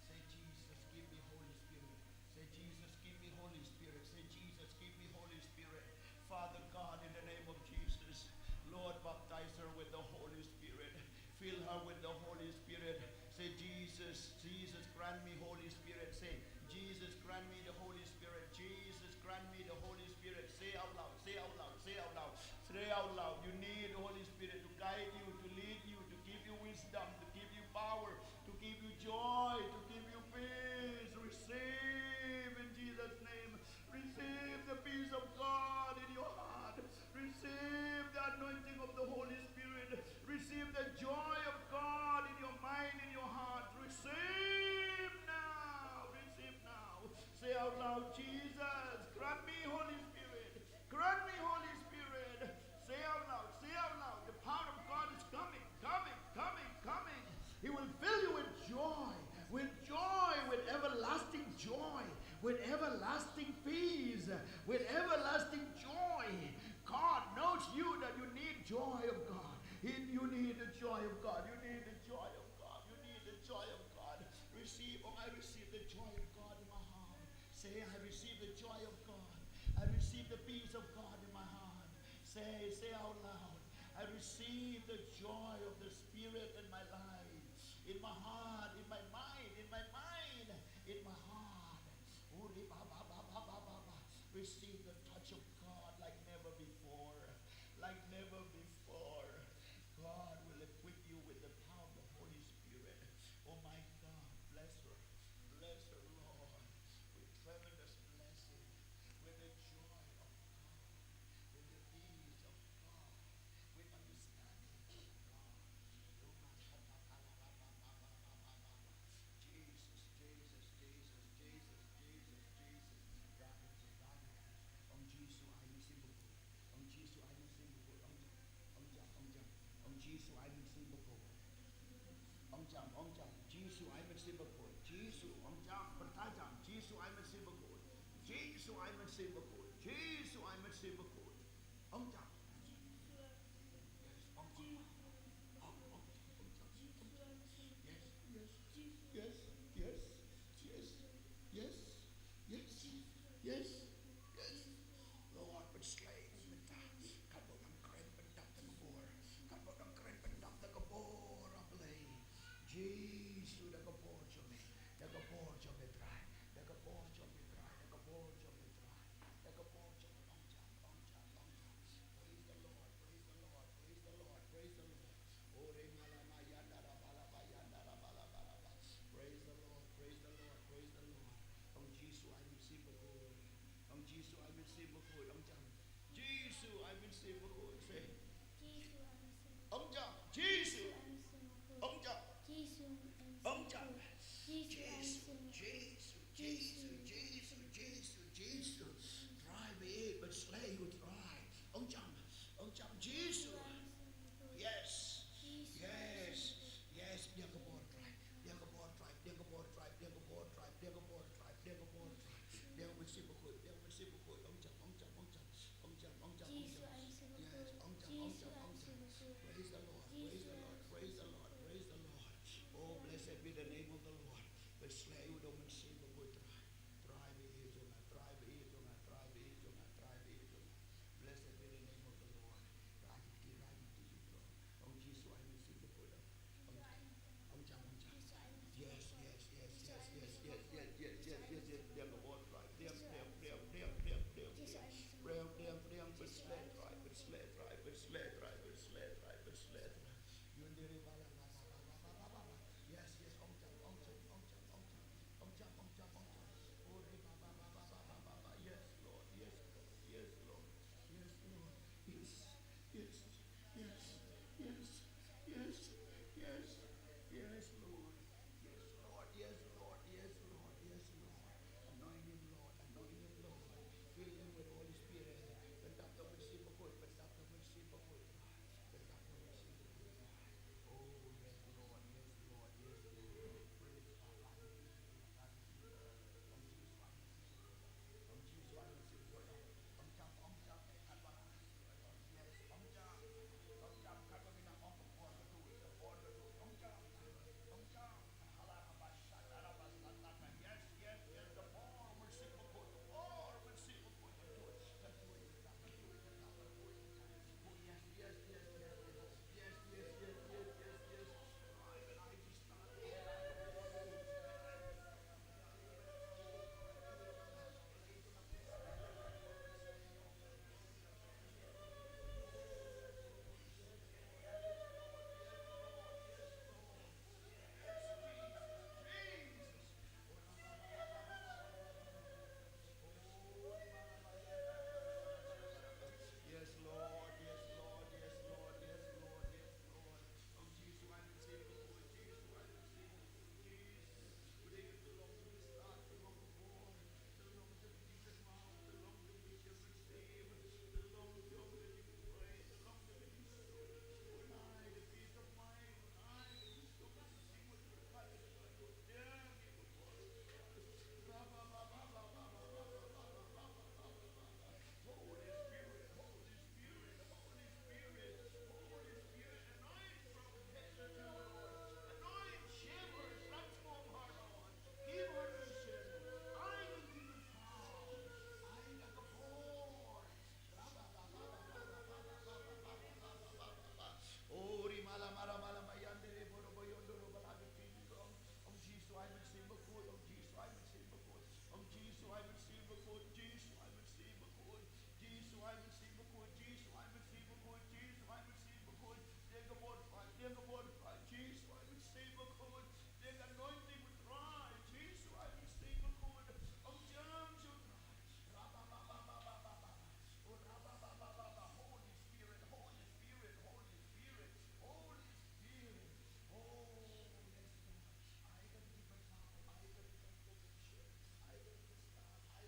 Say, "Jesus, give me Holy Spirit." Say, "Jesus, give me Holy Spirit." Say, "Jesus, give me Holy Spirit." Father God, in the name of Jesus, Lord, baptize her with the Holy Spirit. Fill her with the Holy Spirit. Say, "Jesus, Jesus, grant me Holy Spirit." Say, "Jesus, grant me the Holy Spirit. Jesus, grant me the Holy Spirit." Say out loud, say out loud, say out loud. Say out loud. You need the Holy Spirit to guide you, to lead you, to give you wisdom, to give you power, to give you joy, to give you peace. Receive in Jesus' name. Receive the peace of God in your heart. Receive the anointing of the Holy Spirit. Receive the joy of God in your mind, in your heart. Receive now. Receive now. Say out loud, "Jesus, grant me Holy Spirit. Grant me Holy Spirit." Say out loud. Say out loud. The power of God is coming, coming, coming, coming. He will fill you with joy, with joy, with everlasting joy, with everlasting peace, with everlasting joy. God knows you, that you need joy of God. He, you need the joy of God. You need the joy of God. You need the joy of God. Receive, oh, I receive the joy of God in my heart. Say, "I receive the joy of God. I receive the peace of God in my heart." Say, say out loud, "I receive the joy of the Spirit in my life, in my heart, in my mind, in my mind, in my heart." Uri ba ba ba ba ba ba ba. Receive the touch of God like never before, like never before. God will equip you with the power of the Holy Spirit. Oh my God, bless her, bless her, Lord, with tremendous blessing, with the joy of God, with the peace of God, with understanding of God. Jesus, Jesus, Jesus, Jesus, Jesus, Jesus. Run it, run it. Ong Jisu ai mynsiem bakhuid. Ong Jisu ai mynsiem bakhuid. Ong jam, ong jam, ong jam. Ong Jisu ai mynsiem bakhuid. Ong jam, ong jam. Jisu ai mynsiem bakhuid. Jisu, ong jam, pyrta jam. Jisu ai mynsiem bakhuid. Jisu ai mynsiem bakhuid. Jisu ai mynsiem bakhuid. Ong jam. Yes, ong, ong, ong, ong, ong jam. Yes, yes, yes, yes, yes, yes, yes, yes, yes. Lord, pynslei mynta. Katba dang kren, pyndap da ka bor. Katba dang kren, pyndap da ka bor, A Blei. Jisu, da ka bor jong me. Da ka bor jong me, Trai. Da ka bor jong me, Trai. Da ka bor jong me, Trai. Da ka bor jong me, ong jam, ong jam, ong jam. Praise the Lord, praise the Lord, praise the Lord, praise the Lord. Ore mala ma yanda ra bala ba yanda ra bala bala ba. Praise the Lord, praise the Lord, praise the Lord. Ong Jisu ai mynsiem bakhuid. Ong Jisu ai mynsiem bakhuid. Ong jam. Jisu ai mynsiem bakhuid. Say. Jisu ai mynsiem bakhuid. Ong jam. Jisu. Jisu ai mynsiem bakhuid. Ong jam. Jisu ai mynsiem bakhuid. Ong jam. Jisu ai mynsiem Jisu, Jisu, Jisu, Jisu, Jisu. Trai ba ïeit bad sleh ïa u Trai. Ong jam, ong jam Jisu. Yes. Yes. Yes. Dieng ka bor Trai. Dieng ka bor Trai. Dieng ka bor Trai. Dieng ka bor Trai. Dieng ka bor Trai. Dieng ka bor Trai. Dieng ka bor Trai. Dieng ka bor Trai. Ong jam, ong jam, ong jam. Ong jam, ong jam, ong jam. Yes, ong jam, ong jam, ong jam. Praise the Lord, praise the Lord, praise the Lord, praise the Lord. Oh, blessed be the name of the Lord. Bad sleh ïa u da u Mynsiem Bakhuid Trai. Trai ba ïeit jong nga, Trai ba ïeit jong nga, Trai ba ïeit jong nga, Trai ba ïeit jong nga. Blessed be the name of the Lord. Rai ïa ki, rai ïa ki, ki throng. Ong Jisu ai Mynsiem Bakhuid. Ong jam, ong jam. Yes, yes, yes, yes, yes, yes, yes, yes, yes, yes, yes. Dieng ka bor Trai. Dieng, dieng, dieng, dieng, dieng, dieng, dieng. Dieng, dieng, dieng, bad sleh Trai, bad sleh Trai, bad sleh Trai, bad sleh Trai, bad sleh Trai. Yun diri bala, bala, bala, bala, bala. Yes, yes, ong jam, ong jam, ong jam, ong jam. Ong jam, ong jam, ong jam. Ori bala, bala, bala, bala, bala. Yes, Lord, yes, Lord, yes, Lord. Yes, Lord. Yes, yes, yes, yes, yes, yes, yes, Lord. Yes, Lord, yes, Lord, yes, Lord, yes, Lord. Anoint him, Lord, anoint him, Lord. Fill him with Holy Spirit. Pyndap da u Mynsiem Bakhuid, pyndap da u Mynsiem Bakhuid. Pyndap da u Mynsiem Bakhuid. Oh, yes, Lord, yes, Lord, yes, Lord. Praise God. Yes, Lord, yes, Lord, yes, Lord, yes, Lord, yes, Lord. Oh, Jesus, I receive the Lord, Jesus, I receive the Lord, Jesus. Holy Spirit, Holy Spirit, Holy Spirit, Holy Spirit, anoint from head to toe, Lord. Anoint, shape her, transform her, Lord. Give her vision. Ai ka gift of tongues. Ai ka kabor. Ori mala mala mala mayande boro boyondo ro bala bitin. Ong Jisu ai Mynsiem Bakhuid, ong Jisu ai Mynsiem Bakhuid, ong Jisu ai Mynsiem Bakhuid, Jisu ai Mynsiem Bakhuid, Jisu ai Mynsiem Bakhuid, Jisu ai Mynsiem Bakhuid, Jisu ai Mynsiem Bakhuid. Dieng ka bor Trai, dieng ka bor Trai, Jisu ai Mynsiem Bakhuid. Dieng ka anointing with Trai, Jisu ai Mynsiem Bakhuid. Ong jam jong Trai. Raba ba ba ba ba ba ba. Oh, raba ba ba ba ba. Holy Spirit, Holy Spirit, Holy Spirit, Holy Spirit. Oh, yes, Lord. Ai ka gift of tongues, ai ka gift of conviction, ai ka gift of tongues, ai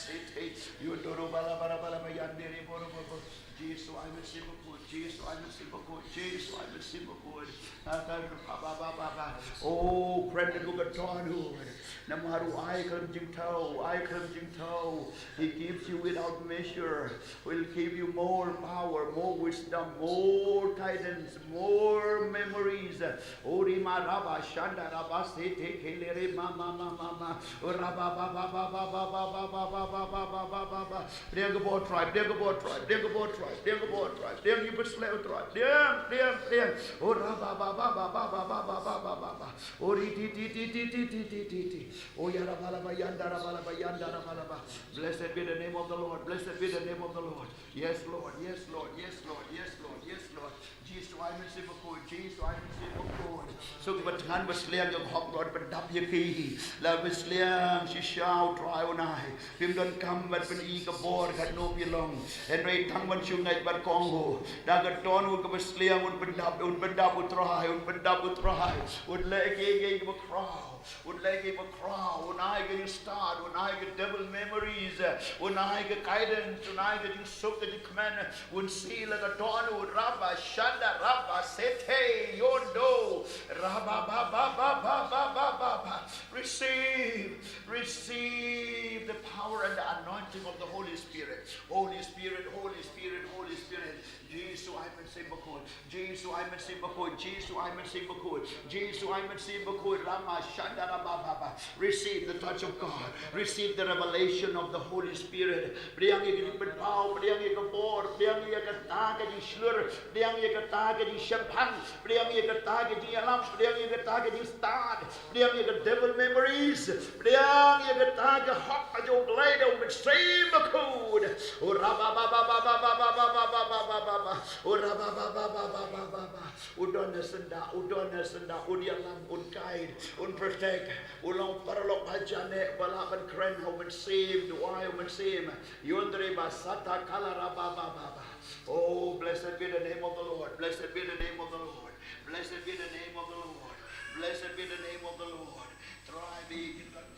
Sete, yondoro bala bala bala ba yandere boro boro. Jesu ai mynsiem bakhuid, Jesu ai mynsiem bakhuid, Jesu ai mynsiem bakhuid. Atar ba ba ba ba ba. Oh, kren ïa ka dohnud. Namar u ai khlem jingthaw, u ai khlem jingthaw. He gives you without measure. Will give you more power, more wisdom, more guidance, more memories. Ori ma raba shanda raba sete kelere ma ma ma ma ma. Raba ba ba ba ba ba ba ba ba ba ba ba ba ba ba ba. Pdiang ka bor Trai, pdiang ka bor Trai, pdiang ka bor Trai, pdiang ka bor Trai, pdiang ïa ki basleh Trai, pdiang, pdiang, pdiang. Ora ba ba ba ba ba ba ba ba ba ba ba ba. Ori ti ti ti ti ti ti ti ti ti. Oh ya raba la ba yanda raba la ba yanda raba la ba. Blessed be the name of the Lord. Blessed be the name of the Lord. Yes Lord, yes Lord, yes Lord, yes Lord, yes Lord. Jisu ai mynsiem bakhuid, Jisu ai mynsiem bakhuid. Suk ba thngan ba sliang ïa ka hok Lord pyndap ïa ki. La ba sliang shisha U Trai un ai. Phim donkam ban pyni ka bor katno phi long. Hynrei tang ban shu ngeit bad kong ho. Da ka dohnud kaba sliang un pyndap, un pyndap U Trai, un pyndap U Trai. Un leh kiei kiei kaba khraw. Un leh kiei ba khraw, un ai ka jingstad, un ai ka double memories, un ai ka guidance, un ai ka jingsuk ka jingkmen, un sih la ka dohnud, raba shanda, raba sete, yondo, raba ba ba ba ba ba ba ba ba. Receive, receive the power and the anointing of the Holy Spirit. Holy Spirit, Holy Spirit, Holy Spirit. Jisu ai mynsiem bakhuid. Jisu ai mynsiem bakhuid. Jisu ai mynsiem bakhuid. Jisu ai mynsiem bakhuid. Rama shanda rama baba. Receive the touch of God. Receive the revelation of the Holy Spirit. Pdiang ïa ka jingpynpaw, pdiang ïa ka bor, pdiang ïa kata ka jingshlur, pdiang ïa kata ka jingshemphang, pdiang ïa kata ka jingïalam, pdiang ïa kata ka jingstad. Pdiang ïa ka double memories. Pdiang ïa kata ka hok ka jong U Blei da U Mynsiem Bakhuid. U raba ba ba ba ba ba ba ba ba ba ba ba ba ba. U raba ba ba ba ba ba ba ba ba. U don ha syndah, u don ha syndah, un ïalam, un guide, un protect. U long paralok ha jane ba lah ban kren ha U Mynsiem, duwai U Mynsiem. Yondre ba sata kala raba ba ba ba. Oh, blessed be the name of the Lord. Blessed be the name of the Lord. Blessed be the name of the Lord. Blessed be the name of the Lord. Trai ba kin kan.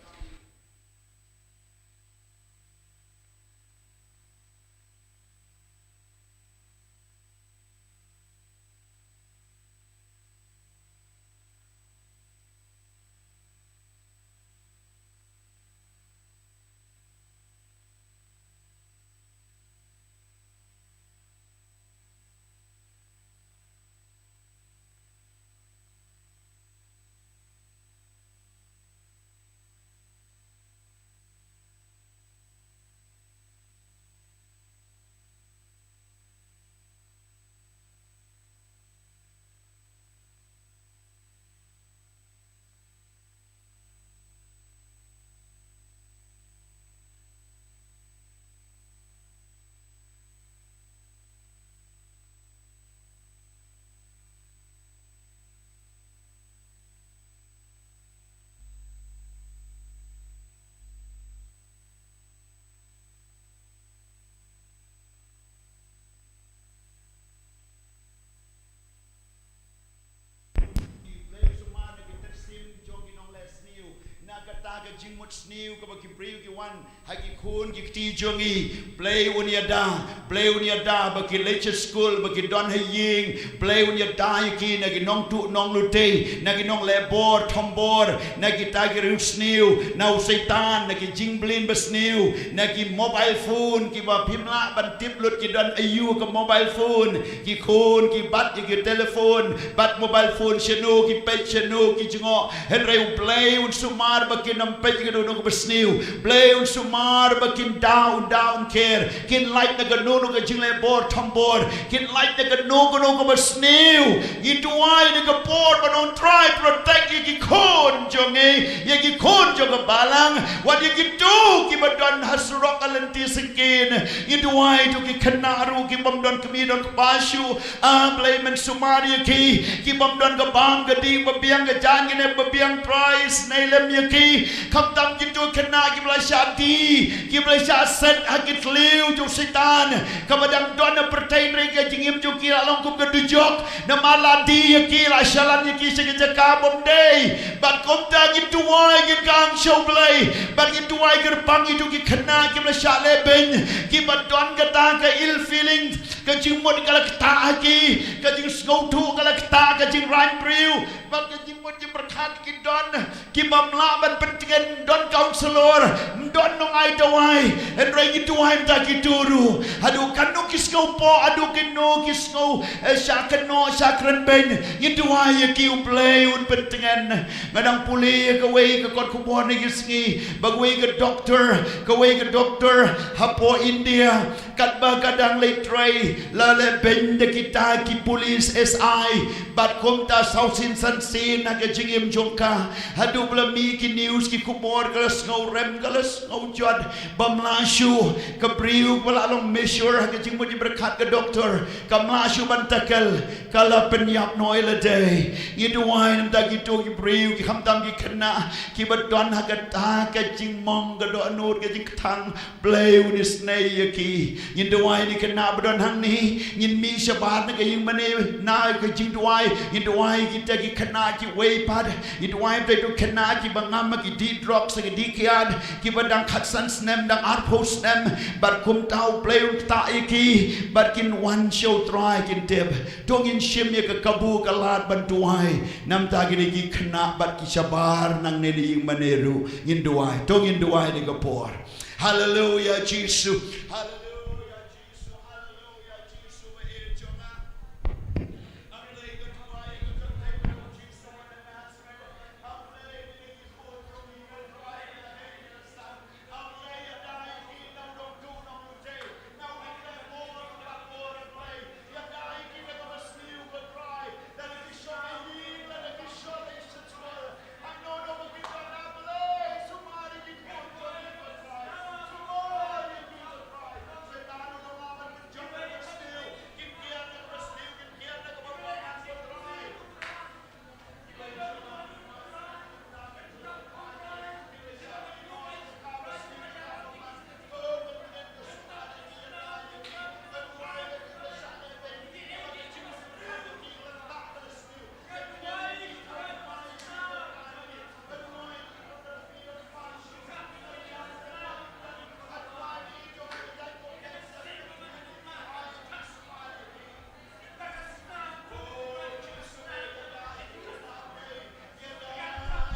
Blei u sumar na ki tyrsim jong ki nongleh sniew, na kata ka jingmut sniew kaba ki briew ki wan ha ki khun ki kti jong ngi. Blei un ïada, Blei un ïada ba ki leit sha skul, ba ki don ha ïing. Blei un ïada ïa ki na ki nongtuh nonglute, na ki nongleh bor thombor, na kita ki riewsniew, na u Soitan, na ki jingbieit basniew, na ki mobile phone kiba phim lah ban tip lut ki don aïu ka mobile phone. Ki khun ki bat ïa ki telephone, bat mobile phone shano, ki peit shano, ki jngoh. Hynrei U Blei un sumar ba kin ym peit ïa kano kano kaba sniew. Blei un sumar ba kin da, un da, un care. Kin lait na kano kano ka jingleh bor thombor. Kin lait na kano kano kaba sniew. Ngi duwai ïa ka bor ban ong Trai protect ïa ki khun jong ngi, ïa ki khun jong ka balang, wat ïa kito kiba don ha surok ha lynti syngkien. Ngi duwai ïa ki khynnah ruh kibym don kmie don kpa shuh. Ah, Blei men sumar ïa ki, kibym don ka bam ka dih, ba biang ka jaiñ, ki ne ba biang prize, ne lem ïa ki. Khamtam kito khynnah kiba la shah die, kiba la shah set ha ki thliew jong u Soitan. Kaba dang don ha pyrthei, hynrei ka jingim jong ki la long kum ka dujok. Namar la die ïa ki, la shalan ïa ki sha ka jaka bym dei. Bad kumta ngi duwai, ngi khang sha U Blei. Bad ngi duwai ïa ka Pang itu ki khynnah kiba la shah leh beiñ, kiba don kata ka ill feeling, ka jingmut ka la ktah ha ki, ka jingsngewthuh ka la ktah, ka jingraiñ briew bad ka jingmut jingpyrkhat ki don, kiba ym lah ban pyntngen, ym don counselor, ym don nongai dawai. Hynrei ngi duwai mynta kito ruh, haduh katno ki sngewpoh, haduh katno ki sngew, eh, shah kynnoh shah kren beiñ, ngi duwai ïa ki, U Blei un pyntngen. Nga dang pule ïa kawei ka kot khubor na ki sngi ba kawei ka doktor, kawei ka doktor hapoh India, katba ka dang leit trei, la leh beiñ da kita ki police S I bad kumta saw sien san sien ha ka jingim jong ka. Haduh ba la mih ki news, ki khubor, ka la sngewrem, ka la sngewjot. Bym lah shuh, ka briew ba la long mature ha ka jingmut jingpyrkhat ka doktor, kam lah shuh ban tackle, ka la pynïap noh ïa lade. Ngi duwai namar kito ki briew, ki khamtam ki khynnah kiba don ha kata ka jingmong, ka dohnud, ka jingkthang, Blei un isnei ïa ki. Ngin duwai ïa ki khynnah ba don hangne, ngin mih shabar na ka ïingmane na ka jingduwai. Ngin duwai ïa kita ki khynnah kiwei pat, ngin duwai ïa kita ki khynnah kiba ngam, ki dih drugs, ki dih kiad, kiba dang khatsan snem, dang arphew snem, bad kumta, U Blei un ktah ïa ki bad kin wan sha U Trai, kin tip. To ngin shim ïa ka kabu ka lad ban duwai namar kine ki khynnah bad ki shabar nangne na ïingmane ruh. Ngin duwai, to ngin duwai da ka por. Haleluya Jisu. Haleluya Jisu. Haleluya Jisu.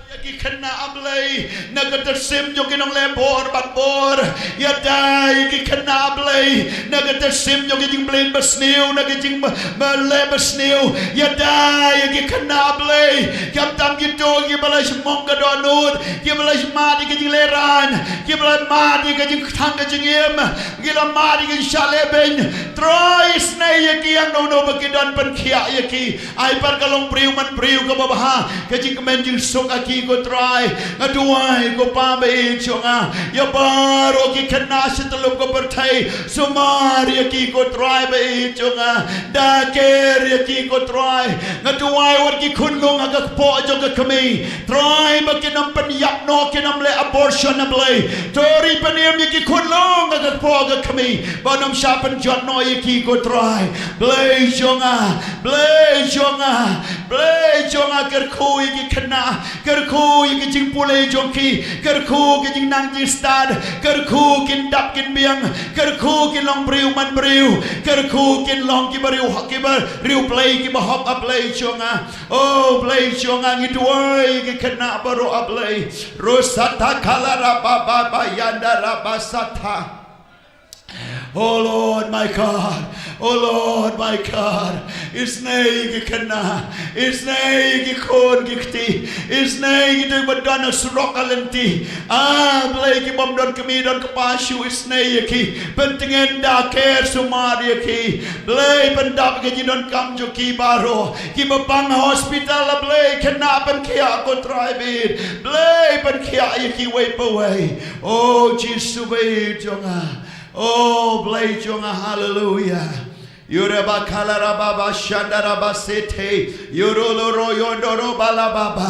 Ïa ki khynnah, A Blei, na ka tyrsim jong ki nongleh bor bad bor. Ïada ïa ki khynnah, A Blei, na ka tyrsim jong ki jingblei basniew, na ka jingba, ba leh basniew. Ïada ïa ki khynnah, A Blei, khamtam kito kiba la shmong ka dohnud, kiba la shmad ïa ka jinglehrain, kiba la mad ïa ka jingkthang ka jingim, ki la mad ïa ka jingshah leh beiñ. Trai, isnei ïa ki, ïa uno uno ba ki don, pynkhiah ïa ki. Ai pat ka longbriew manbriew kaba bha, ka jingkmen jingsuk ha ki, ko Trai. Nga duwai, ko Pa ba ïeit jong nga, ïa baroh ki khynnah sha tyllup ka pyrthei, sumar ïa ki, ko Trai ba ïeit jong nga. Da ker ïa ki, ko Trai. Nga duwai, wat ki khunlung ha ka kpoh jong ka kmie, Trai, ba kin ym pynïap noh, kin ym leh abortion, A Blei. To ri pynim ïa ki khunlung ha ka kpoh ka kmie, ba un ym shah pynjot noh ïa ki, ko Trai. Blei jong nga, Blei jong nga, Blei jong nga, kyrkhu ïa ki khynnah, kyrkhu ïa ki jingpule jong ki, kyrkhu ki jingnang jingstad, kyrkhu kin dap kin biang, kyrkhu kin long briew manbriew, kyrkhu kin long kiba riewhok, kiba riewblei, kiba hok, A Blei jong nga. O Blei jong nga, ngi duwai ïa ki khynnah baroh, A Blei. Rosata kalara baba bayanda rabasata. Oh Lord my God, oh Lord my God, isnei ïa ki khynnah, isnei ïa ki khun ki kti, isnei ïa kito ba don ha surok ha lynti. A Blei, ki bym don kmie don kpa shuh, isnei ïa ki, pyntngen, da ker, sumar ïa ki. Blei, pyndap ïa ka jingdonkam jong ki baroh, kiba pang ha hospital, A Blei, khynnah, pynkhiah, ko Trai bad. Blei, pynkhiah ïa kiwei pa wei. O Jisu ba ïeit jong nga. O Blei jong nga, haleluya. Yureba kalaraba ba shandaraba sete. Yuroloro yondoro balababa.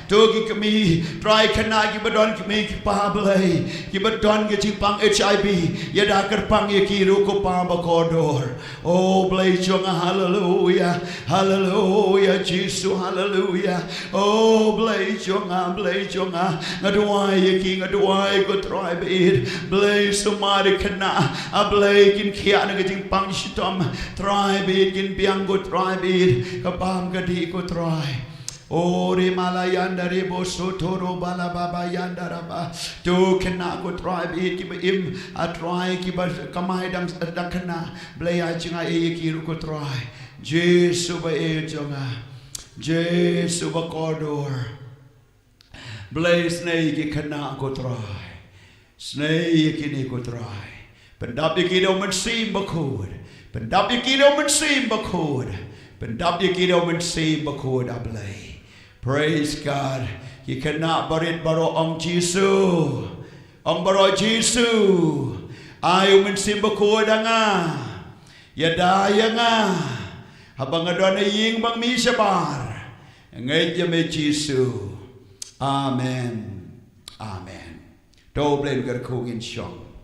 To ki kmie, Trai, khynnah kiba don kmie ki pa Blei, kiba don ka jingpang H I V, ïada kyrpang ïa ki ruh ko Pa bakordor. O Blei jong nga, haleluya, haleluya, Jisu, haleluya. O Blei jong nga, Blei jong nga, nga duwai ïa ki, nga duwai ko Trai baieit. Blei sumar ïa ki khynnah, A Blei kin khiah na ka jingpang shitom, Trai baieit kin biang ko Trai baieit, ka bam ka dih ko Trai. O Rimala Yanda Rebo Sotoro Bala Baba Yanda Raba. To khynnah ko Trai baieit kiba im, A Trai kiba kamai dang, dang khynnah. Blei ai jingaiei ïa ki ruh ko Trai. Jisu baieit jong nga. Jisu bakordor. Blei isnei ïa ki khynnah ko Trai. Isnei ïa kine ko Trai. Pyndap ïa ki da u Mynsiem Bakhuid. Pyndap ïa ki da u Mynsiem Bakhuid. Pyndap ïa ki da u Mynsiem Bakhuid, A Blei. Praise God. Ki khynnah barit baroh ong Jisu. Ong baroh Jisu. Ai u Mynsiem Bakhuid ha nga. Ïada ïa nga. Haba nga don ha ïing bad mih shabar. Ngeit ïa me Jisu. Amen. Amen. To Blei un kyrkhu, ngin shong.